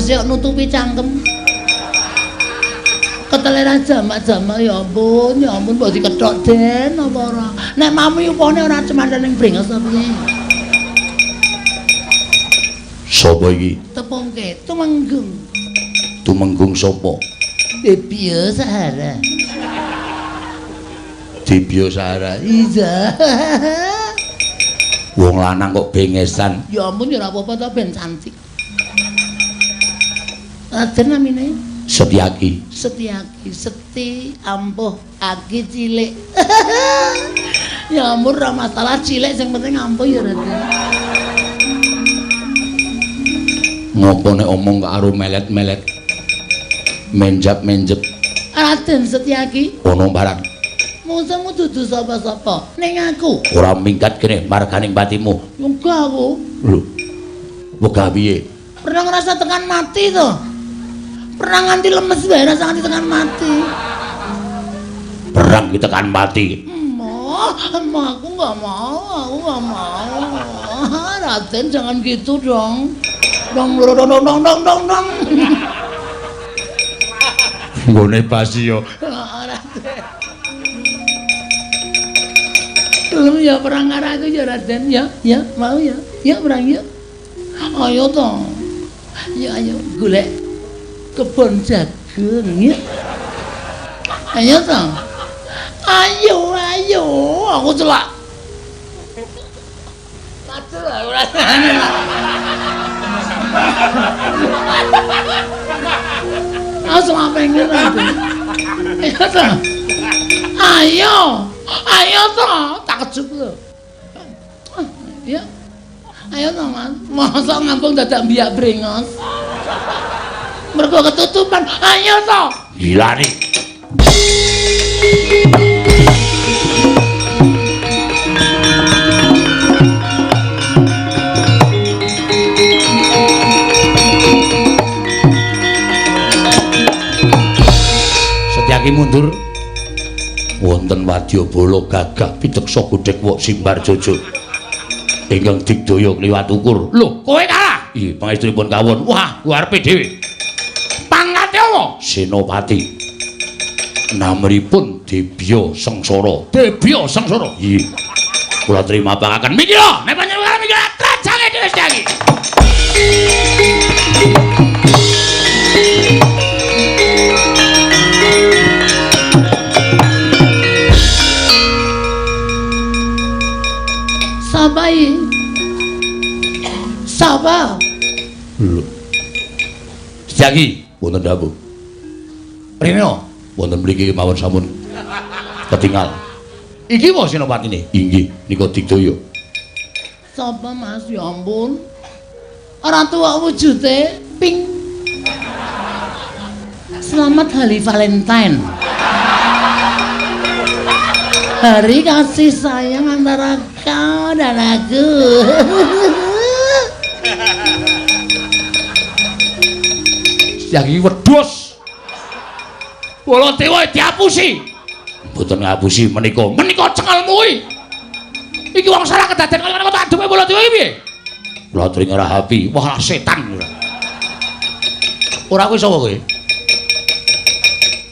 Brengose kok nutupi cangkem. Ketele jamak-jamak ya ampun, ya ampun mbok dikethok Den apa ora. Nek mami upane ora cemandan ning brengos apa piye? Sapa iki? Tepungke Tumenggung. Tumenggung sapa? Debya Sahara. Debya Sahara. Iya. Wong lanang kok bengesan. Ya ampun ya ora apa-apa to ben cantik. Raden namine Setyaki. Setyaki, seti ampuh aki cilik. Ya ampun ora masalah cilik sing penting ampuh ya Raden. Ngopo nek omong karo melet-melet. Menjap-menjep. Raden Setyaki ono barang. Mungsuhmu dudu sapa-sapa ning aku. Ora minggat kene marganing patimu. Enggak aku. Lho. Wegah piye? Pernah ngerasa tekan mati to? Pernah nganti lemes wae rasa nganti tekan mati. Perang ki tekan mati. Emoh, emoh aku enggak mau, aku enggak mau. Raden jangan gitu dong. Dong dong dong dong dong dong dong. Nggone pasti yo. Raden. Belum ya perang karo aku ya Raden ya, ya mau ya. Ya perang yuk. Ayo toh. Ya ayo golek kebon jagung ya. Ayo toh. Ayo ayo aku celak. Padahal aku rasane. Aku cuma pengen Raden. Ayo toh. Ayo. Ayo toh, tak kejuk lho. Ya. Ayo toh, Mas. Mosok ngampung dadak mbiyak brengos. Mergo ketutupan. Ayo toh. Gila nih. Setyaki mundur. Wonten wadyabala gagah piteksa godhek wok simbar jojo ingkang digdaya kliwat ukur. Lho, kowe kalah? Iya, pangestunipun kawon. Wah, arepe dhewe. Pangkate apa? Senopati. Namripun Debya Sengsara. Debya Sengsara. Iya. Kula terima pangaken. Mikira, nek panjenengan mikira trajange dhewe Setyaki. Sapa iki? Sapa? Lho. Setyaki, wonten dawuh. Rene wonten mriki mawon sampun ketingal. Iki wae senopatine. Inggih, nika digdaya. Sapa Mas? Ya ampun. Ora tuwa wujute pink. Selamat Hari Valentine. Hari kasih sayang antara kau dan aku. Setyaki wedhus. Baladewa diapusi. Mboten ngapusi menika. Menika cengelmu kuwi. Iki wong salah kedaden kaya ngono tak adepe Baladewa iki piye? Kula aturi ngrahapi. Wah, setan ora. Ora kowe sapa kowe?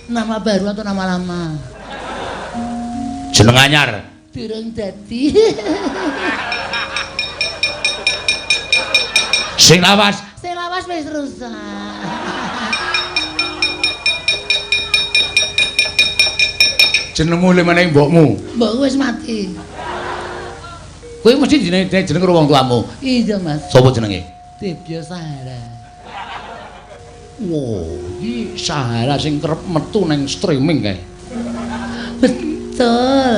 Nama baru atau nama lama? Jeneng anyar. Durung dadi. Sing lawas. Sing lawas wis rusak. Jenengmu le meneh mbokmu. Mbokku wis mati. Kowe mesti jenenge jeneng karo wong tuamu. Iya, Mas. Sapa jenenge? Debya Sahara. Wo, iki Sahara sing kerep metu nang streaming kae. Betul.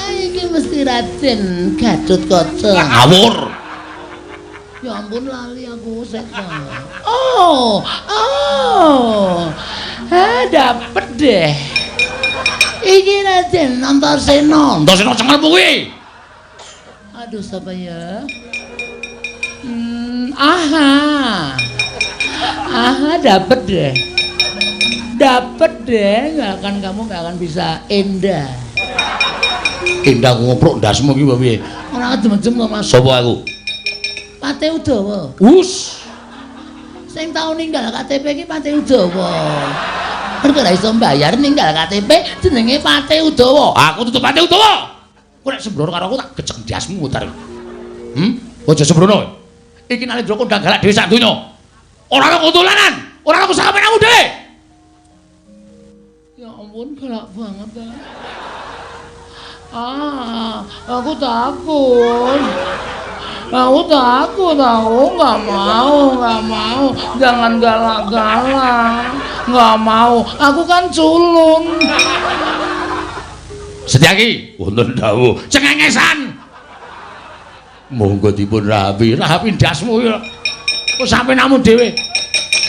Iki mesti Raden Gatotkaca. Ngawur. Ya ampun lali aku sik. Oh, oh. Ah, dapet deh. Iki Raden Antasena. Antasena cengelmu kuwi. Aduh, siapa ya? Aha. Aha, dapet deh. Dapet deh, nggak akan kamu nggak akan bisa endah. Endah ngoprok ndasmu ki piye? Ora adem-adem kok, Mas. Sapa aku? Pate Udawa. Us. Sing tau ninggal KTP iki Pati Udawa. Mergo ora iso mbayar ninggal KTP jenenge Pati Udawa. Aku tutup Pati Udawa. Kowe nek sembrono karo aku tak gecek ndasmu mutar. Aja sembrono. Iki Nalendra kondang galak dhewe sak donya. Ora ana kutulanan, ora ana kusakapenamu dhewe. Ya ampun galak banget ta. Ah, aku takut. Aku takut, aku nggak mau, jangan galak-galak, nggak mau. Aku kan culun. Setyaki, wonten dawuh, cengengesan. Monggo dipun rapi, rapi ndasmu iki. Kok sampe namu dhewe.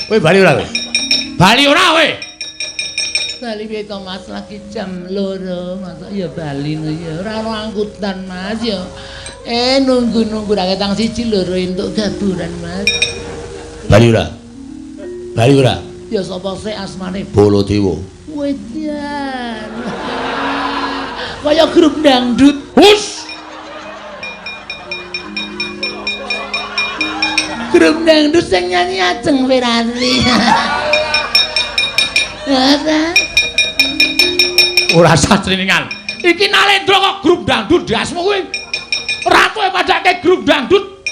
Kowe bali ora kowe? Bali ora kowe? Bali piye to Mas, lagi jam 2, masa ya bali no ya. Ora ono angkutan Mas ya. Nunggu-nunggu ra ketang 1 2 entuk gaburan Mas. Bali ora? Bali ora? Ya sapa sik asmane? Baladewa. Wedan. Kaya grup dangdut. Hus. Grup dangdut sing nyanyi Ajeng Wirasri. Ora. Ora satriningan. Iki Nalendra kok grup dangdut ndasmu kuwi. Ratuke padake grup dangdut.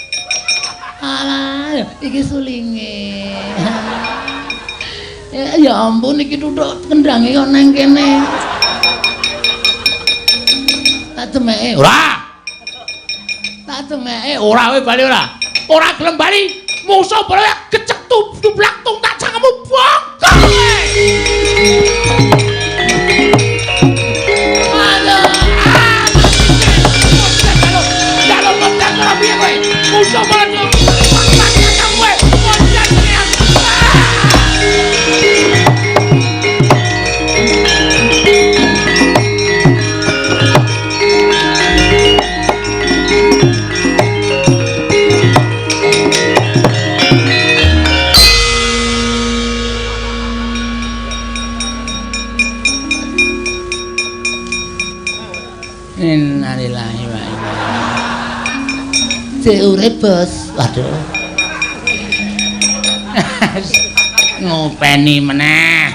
Alah, iki sulinge. Ya ampun iki tutuk kendange kok nang kene. Tak demeke. Ora. Tak demeke. Ora kowe bali ora. Ora gelem bali, musuh bala gecek tublak tung tak cangkemmu bongkok kowe. Aduh. Dalu mentek ora piye kowe? Musuh bala kowe. Innalillahi wa inna ilaihi. Cek urip, Bos. Waduh. Ngopeni meneh.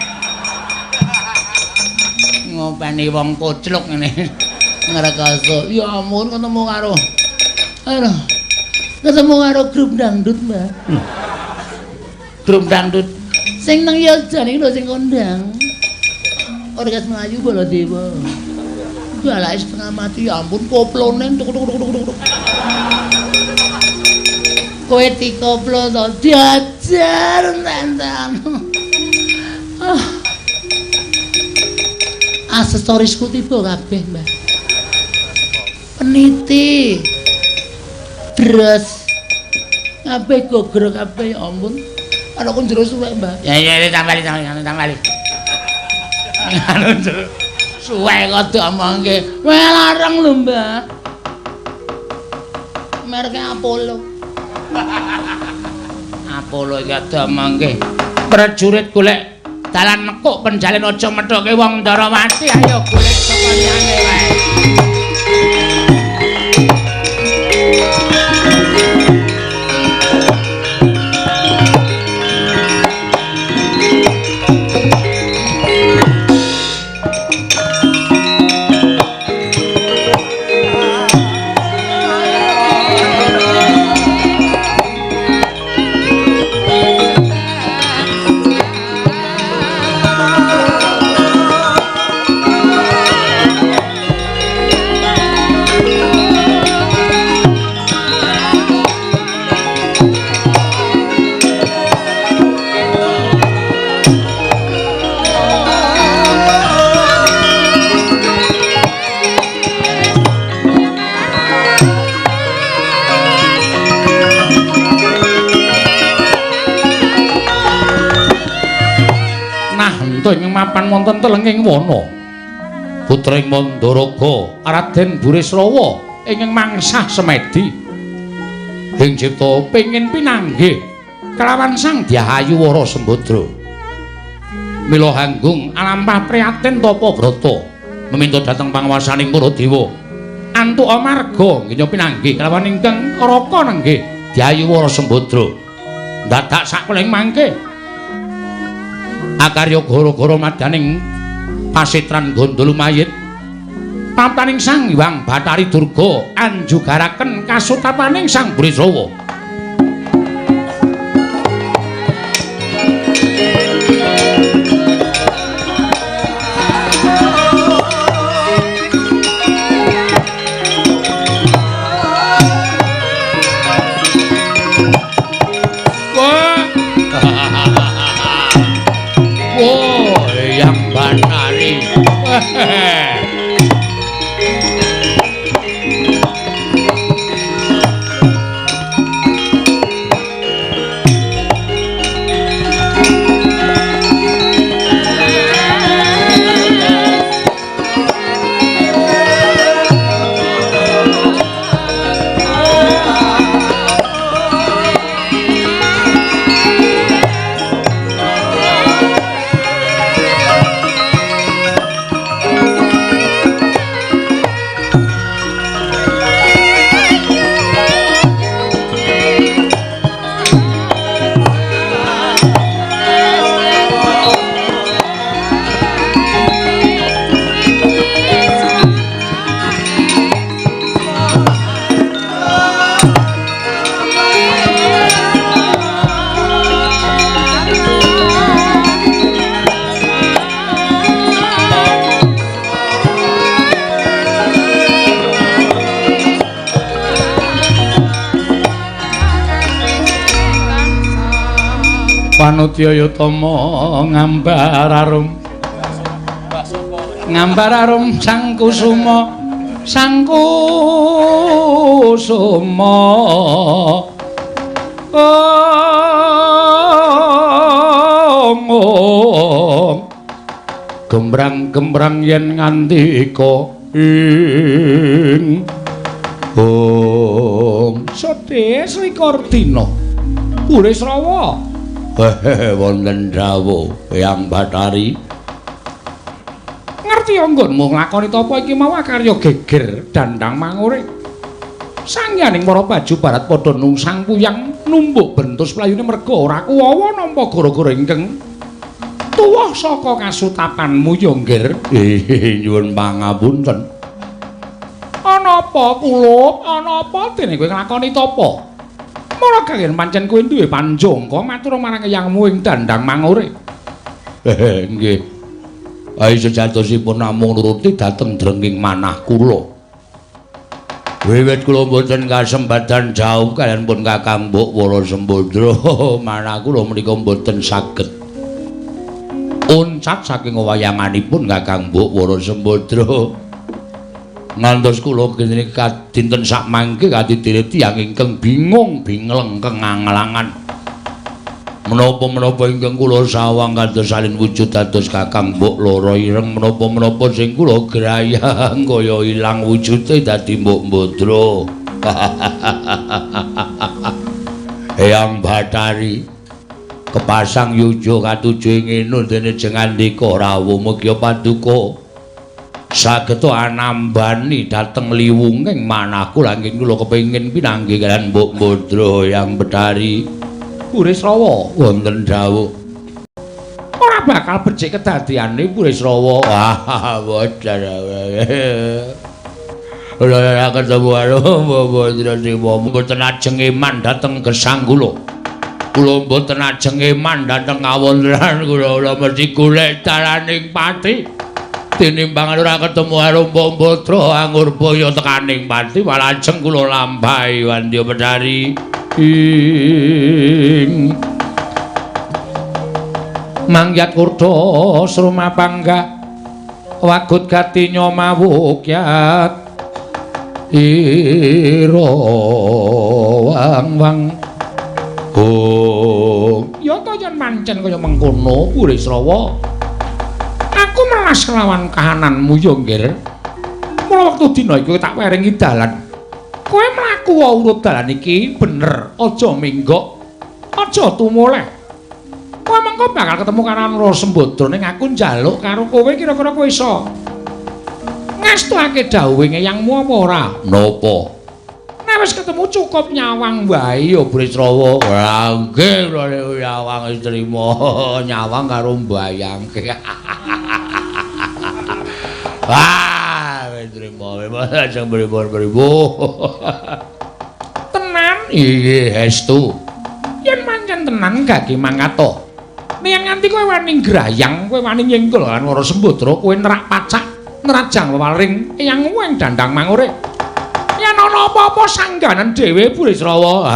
Ngopeni wong kocluk ngene. Ngrekoso. Ya ampun ketemu karo. Aduh. Ketemu karo grup dangdut, Mbak. Grup dangdut sing nang Yogyakarta niku lho sing kondang. Orkes Melayu Baladewa. Galake setengah mati, ya ampun koplone tuk tuk tuk tuk tuk. Kowe dikoplo to diajar entek-entekan. Ah. Aksesorisku tiba kabeh, Mbah. Peniti. Beras. Kabeh gogro kabeh, ya ampun. Ana kon jero suwek, Mbah. Ya ya tambali tambali. Anu jero suwek kok diomongke. Weh larang lho, Mbah. Merke Apollo. Apollo iki diomongke. Prajurit golek dalan nekuk penjalin aja methuke wong Ndarawati, ayo golek saka liyane wae. Ing mapan wonten telenging wana putring Mandaraga Raden Burisrawa ingkang mangsah semedi ing cipta pengin pinanggih kelawan Sang Dyah Ayu Wara Sembadra. Mila hanggung alampah prihatin tapa brata meminta dhateng panguwasaning para dewa antuk amarga ngenya pinanggih kelawan ingkang raka nenggih Dyah Ayu Wara Sembadra. Dadak sakuling mangke. Akarya gara-gara madaning pasitran Gondol mayit. Papaning Sang Hyang Bathari Durga anjugaraken kasutapaning Sang Burisrawa. Wah, Yang Bathari. Panudya Yatama ngambar arum, ngambar arum Sang Kusuma, Sang Kusuma. Ong gembrang-gembrang yen ngandika ing ong sedhes likur dina Burisrawa. Wonten dawuh Eyang Bathari. Ngerti anggonmu nglakoni tapa iki mau akarya geger dandang mangure. Sangyaning para baju barat padha nungsang puyang numbuk bentus playune merga ora kuwawa nampa gara-gara ingkang tuwuh saka kasutapanmu ya nggir. Nyuwun pangapunten. Ana apa kulup, ana apa dene kowe nglakoni tapa? Mara kanggen pancen kowe duwe panjangka matur marang eyangmu ing dandang mangure. Nggih. Ayo sejatosipun namung nuruti dhateng drengking manah kula. Wiwit kula mboten kasempatan jauh kaliyan pun Kakang Mbok Wara Sembadra, manah kula menika mboten saged uncat saking wayanganipun Kakang Mbok Wara Sembadra. Ngantos kula kene kadinten sakmangke katidene tiyang ingkang bingung bingleng kenganglangan. Menapa-menapa ingkang kula sawang kados salin wujud dados Kakang Mbok Loro Ireng, menapa-menapa sing kula grayang kaya ilang wujude dadi Mbok Mbadra. Eyang Bathari kepasang yuja katuju ing eno dene jengandika rawuh mugia paduka saged anambani dhateng liwunging manahku langing kula kepengin pinanggih kaliyan Mbok Mbadra Eyang Bathari. Burisrawa wonten dawuh. Ora bakal becik kedadiane Burisrawa. Ah, boten. Kula ora ketemu karo Mbok Mbadra sing mboten ajeng iman dhateng gesang kula. Kula mboten ajeng iman dhateng kawontenan kula, kula mesti golek dalaning pati. Tinimbang ora ketemu karo Mbok Mbadra angurbaya tekaning pati malah ajeng kula lampahi Wandya Bathari. Ing mangyat kurda sruma panggah wagut gatinya mawukyat ira wang wang. Oh ya ta yen pancen kaya mengkono Burisrawa. Aku melas kelawan kahananmu ya nggir. Mula wektu dina iki tak weringi dalan. Kowe mlaku urut dalan iki bener, aja minggok, aja tumoleh. Kowe mengko bakal ketemu karo Anura Sembadra ning aku njaluk karo kowe kira-kira kowe iso ngestuake dawuhe eyangmu apa ora? Napa? Nek Nek wis ketemu cukup nyawang wae ya Brisrawa. Ora nggih kula nyawang wis trima nyawang karo mbayangke. Wah, wis trima lajeng pripun-pripun. Tenan? Inggih, estu. Yen pancen tenan gage mangkata. Yen nganti kowe wani ngrayang, kowe wani nyengkul lan Wara Sembadra, kowe nerak pacak, nerajang wewaring eyang weng dandang mangure. Yen ana apa-apa sangganan dhewe Burisrawa.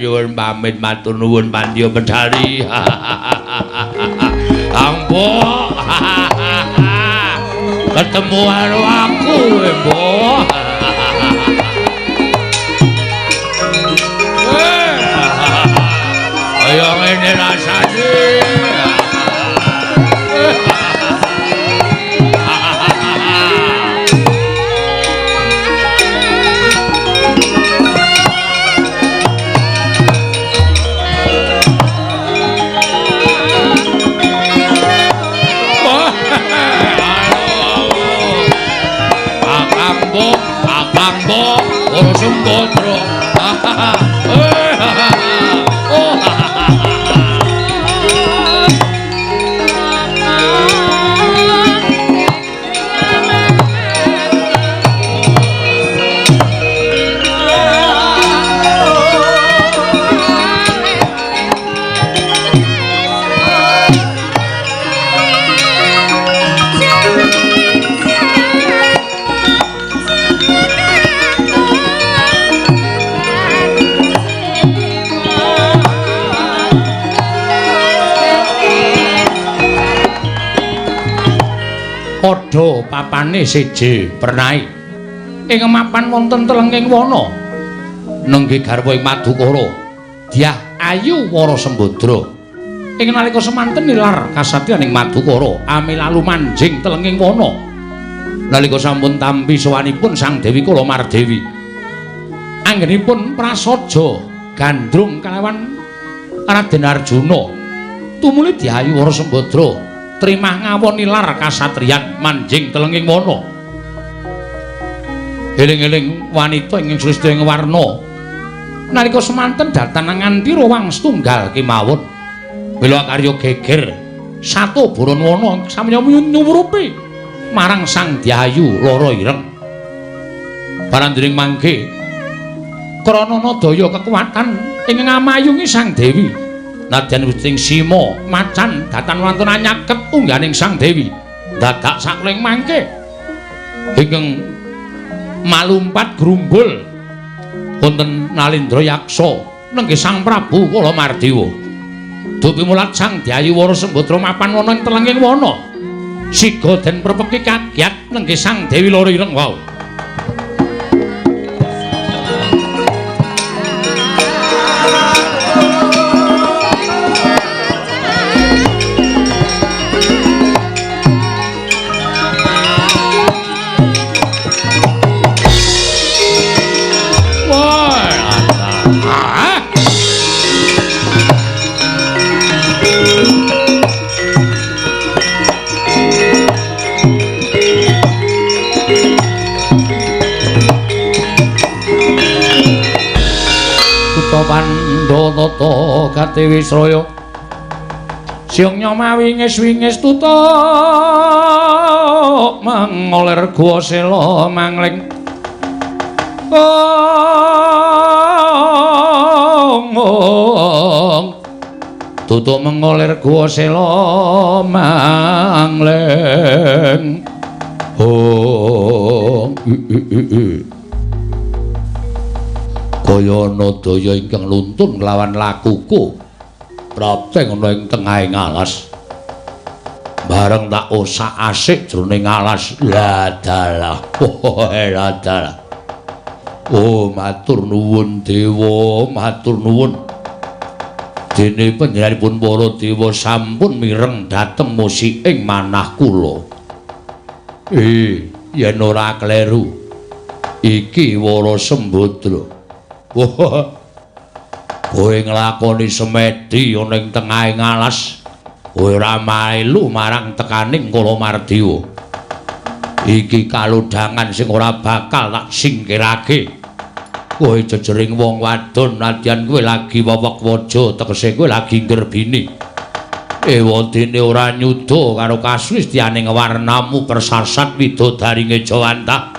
Nyuwun pamit matur nuwun Pandya Bedari. Ambo. Ketemu karo aku, Mbok. Ayo ngene rasane. Akangbo, Wara Sembadra. Padha papane seje pernahe ing mapan wonten telenging wana nenggih garwa ing Madukara Dyah Ayu Wara Sembadra ing nalika semanten nilar kasatriyan ing Madukara amilalu manjing telenging wana nalika sampun tampi sowanipun Sang Dewi Kala Mardewi anggenipun prasaja gandrung kalawan Raden Arjuna tumuli Dyah Ayu Wara Sembadra trimah ngawon nilar kasatriyan manjing telenging wana. Eling-eling wanita ingkang sulistya ing warna nalika semanten datan nganti rawang setunggal kemawon. Mila karya geger satu boron wana samya nyuwurupi marang Sang Dyah Ayu Lara Ireng. Barandring mangke krana daya kekuatan ing ngamayungi Sang Dewi. Nadyan wujuding sima macan datan wonten anyaket ungganing Sang Dewi dadak sakling mangke ingkang malumpat grumbul wonten Nalindra Yaksa nenggih Sang Prabu Kala Mardewa. Dupi mulat Sang Dyah Ayu Wara Sembadra mapan wana ing telenging wana siga den prepeki kagyat nenggih Sang Dewi Lara Ireng wau. Pandhatata Katiwi Sraya Siung nyoma wingis-wingis tutuk mengolir gua sela mangling ong tutuk mengolir gua sela mangling ong kaya ana daya ingkang luntun nglawan lakuku prapteng ana ing tengahing alas bareng tak osak-asik jroning alas ladalah ladalah oh matur nuwun dewa matur nuwun dene panjenenganipun para dewa sampun mireng dhateng musiking manah kula yen ora kleru iki Wara Sembadra. Wah, kowe nglakoni semedi ana ing tengahing alas, kowe ora melu marang tekaning Kala Mardewa. Iki kalodhangan sing ora bakal tak singkirake. Kowe jejering wong wadon nadyan kowe lagi wewek waja tegese kowe lagi nggerbini. Ewadene ora nyuda karo kasulistianing warnamu persasat widodaringe Jawantah.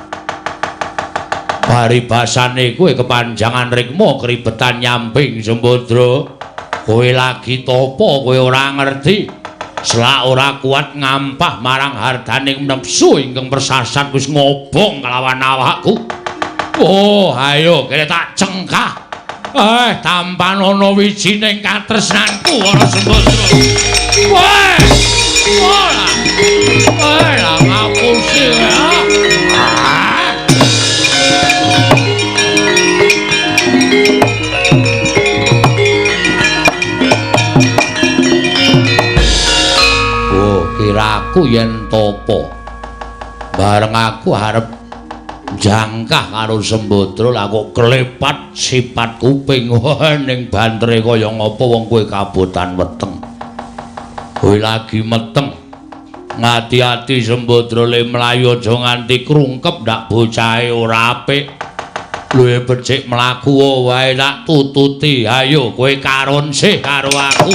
Paribasane kowe kepanjangan rikma kribetan nyamping Sembadra. Kowe lagi tapa kowe ora ngerti. Selak ora kuat ngampah marang hardaning nepsu ingkang persasat wis ngobong kelawan awakku. Oh, ayo kene tak cengkah. Tampanono wijining katresnanku ana Sembadra. Weh! Ora. Lah ngapusi ya. Oh, kiraku yen topo. Bareng aku arep jangkah karo Sembadra lah kok klepat sipat kuping. Ning bantere kaya ngapa wong kowe kabotan weteng. Kowe lagi meteng. Ngati-ati Sembadra le mlayu aja nganti krungkep ndak bocahe ora apik. Luwih becik mlaku wae tak tututi. Ayo kowe karon sih karo aku.